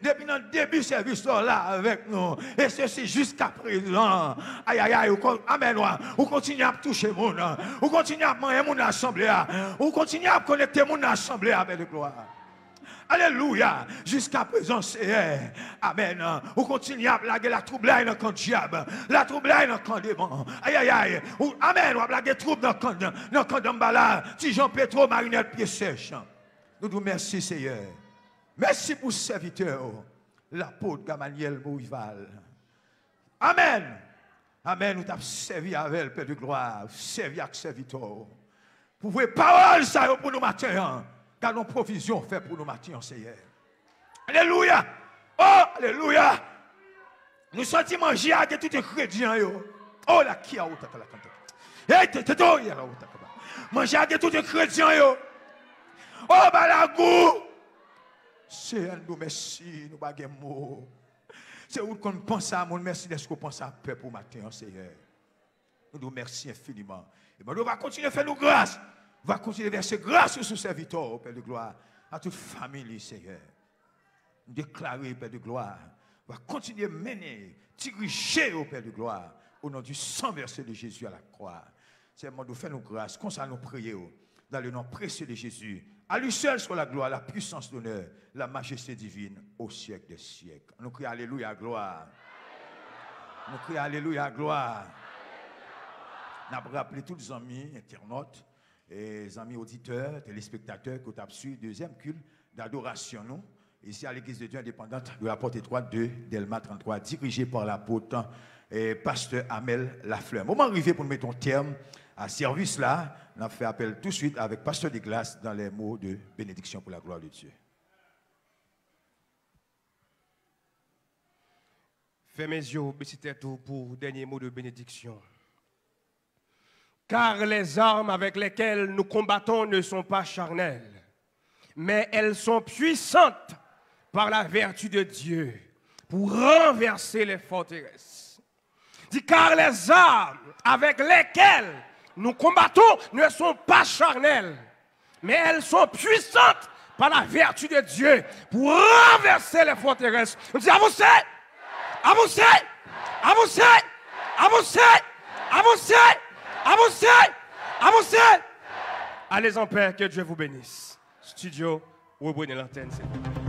depi nan debi sèvis la, w la avèk nou. E sesi jiska prezan. Ayayay. Ou kon-, amèn, wa. Ou kontinye ap touche moun. Ou kontinye ap manyen moun nan asanble a. Ou kontinye ap konekte moun nan asanble a, Pè de glwa. Alelouya. Jiska prezan, Seyè. Amèn. Ou kontinye ap lage latwoublay nan kan dyab. Latwoublay nan kan deman. Ayayay. Ou, amèn. W ap lage twoub nan kan, nan kan danmbala. Ti Jan Petwo, Marinèt, pye sèch. Nou di w mèsi, Seyè. Mèsi pou sèvitè w, lapot Gamalièl Morival. Amèn. Amèn. Ou t ap sèvi avè l, Pè de glwa. Ou sèvi ak sèvitè w. Pou voye pawòl sa yo pou nou maten an. Gade yon pwovizyon w fè pou nou maten an, Seyè. Alelouya. Oh, alelouya. Nou santi manje a gen tout engredyan yo. Oh, la kia ou tata la kanta. Hey, te, te, to, ya la ou tata ba. Manje a gen tout engredyan yo. Oh, ba la gou. Seyè, nou di w mèsi, nou pa gen mo. Se ou k konn panse a moun, mèsi dèske w panse a pèp ou maten an, Seyè. Nou di w mèsi enfiniman. E Bondye va kontinye fè nou gras. Va kontinye vèse gras ou sou sèvitè w, Pè de glwa, a tout fanmi li, Seyè. Nou deklare, Pè de glwa, va kontinye mennen, dirije yo, Pè de glwa, au nom du sang versé de Jésus à la croix. Seyè, mande w fè nou gras, konsa nou priye w. Dans le nom précieux de Jésus, à lui seul soit la gloire, la puissance, l'honneur, la majesté divine au siècle des siècles. Nou kriye alelouya, glwa. Nou kriye alelouya, glwa. N ap raple tout zanmi, entènòt, e zanmi oditè, telespektatè ki w t ap swiv dezyèm kilt dadorasyon nou, ici à l'Église de Dieu Indépendante de la Porte Étroite de Dèlma trannntwa, dirije pa lapot, eh, pastè Amel Lafleur. Moman rive pou nou mete yon tèm a sèvis la. N ap fè apèl touswit avèk pastè Douglas dans les mots de bénédiction pour la gloire de Dieu. Fèmen zye w, bese tèt ou pou dènye mo de benediksyon. Car les armes avec lesquelles nous combattons ne sont pas charnelles, mais elles sont puissantes par la vertu de Dieu pour renverser les forteresses. Di, car les armes avec lesquelles nous combattons ne sont pas charnelles, mais elles sont puissantes par la vertu de Dieu pour renverser les forteresses. Nou di, avanse! Avanse! Avanse! Avanse! Avanse! Avanse! Avanse! Allez en paix, que Dieu vous bénisse. Studio, reprenez l'antenne, s'il vous plaît.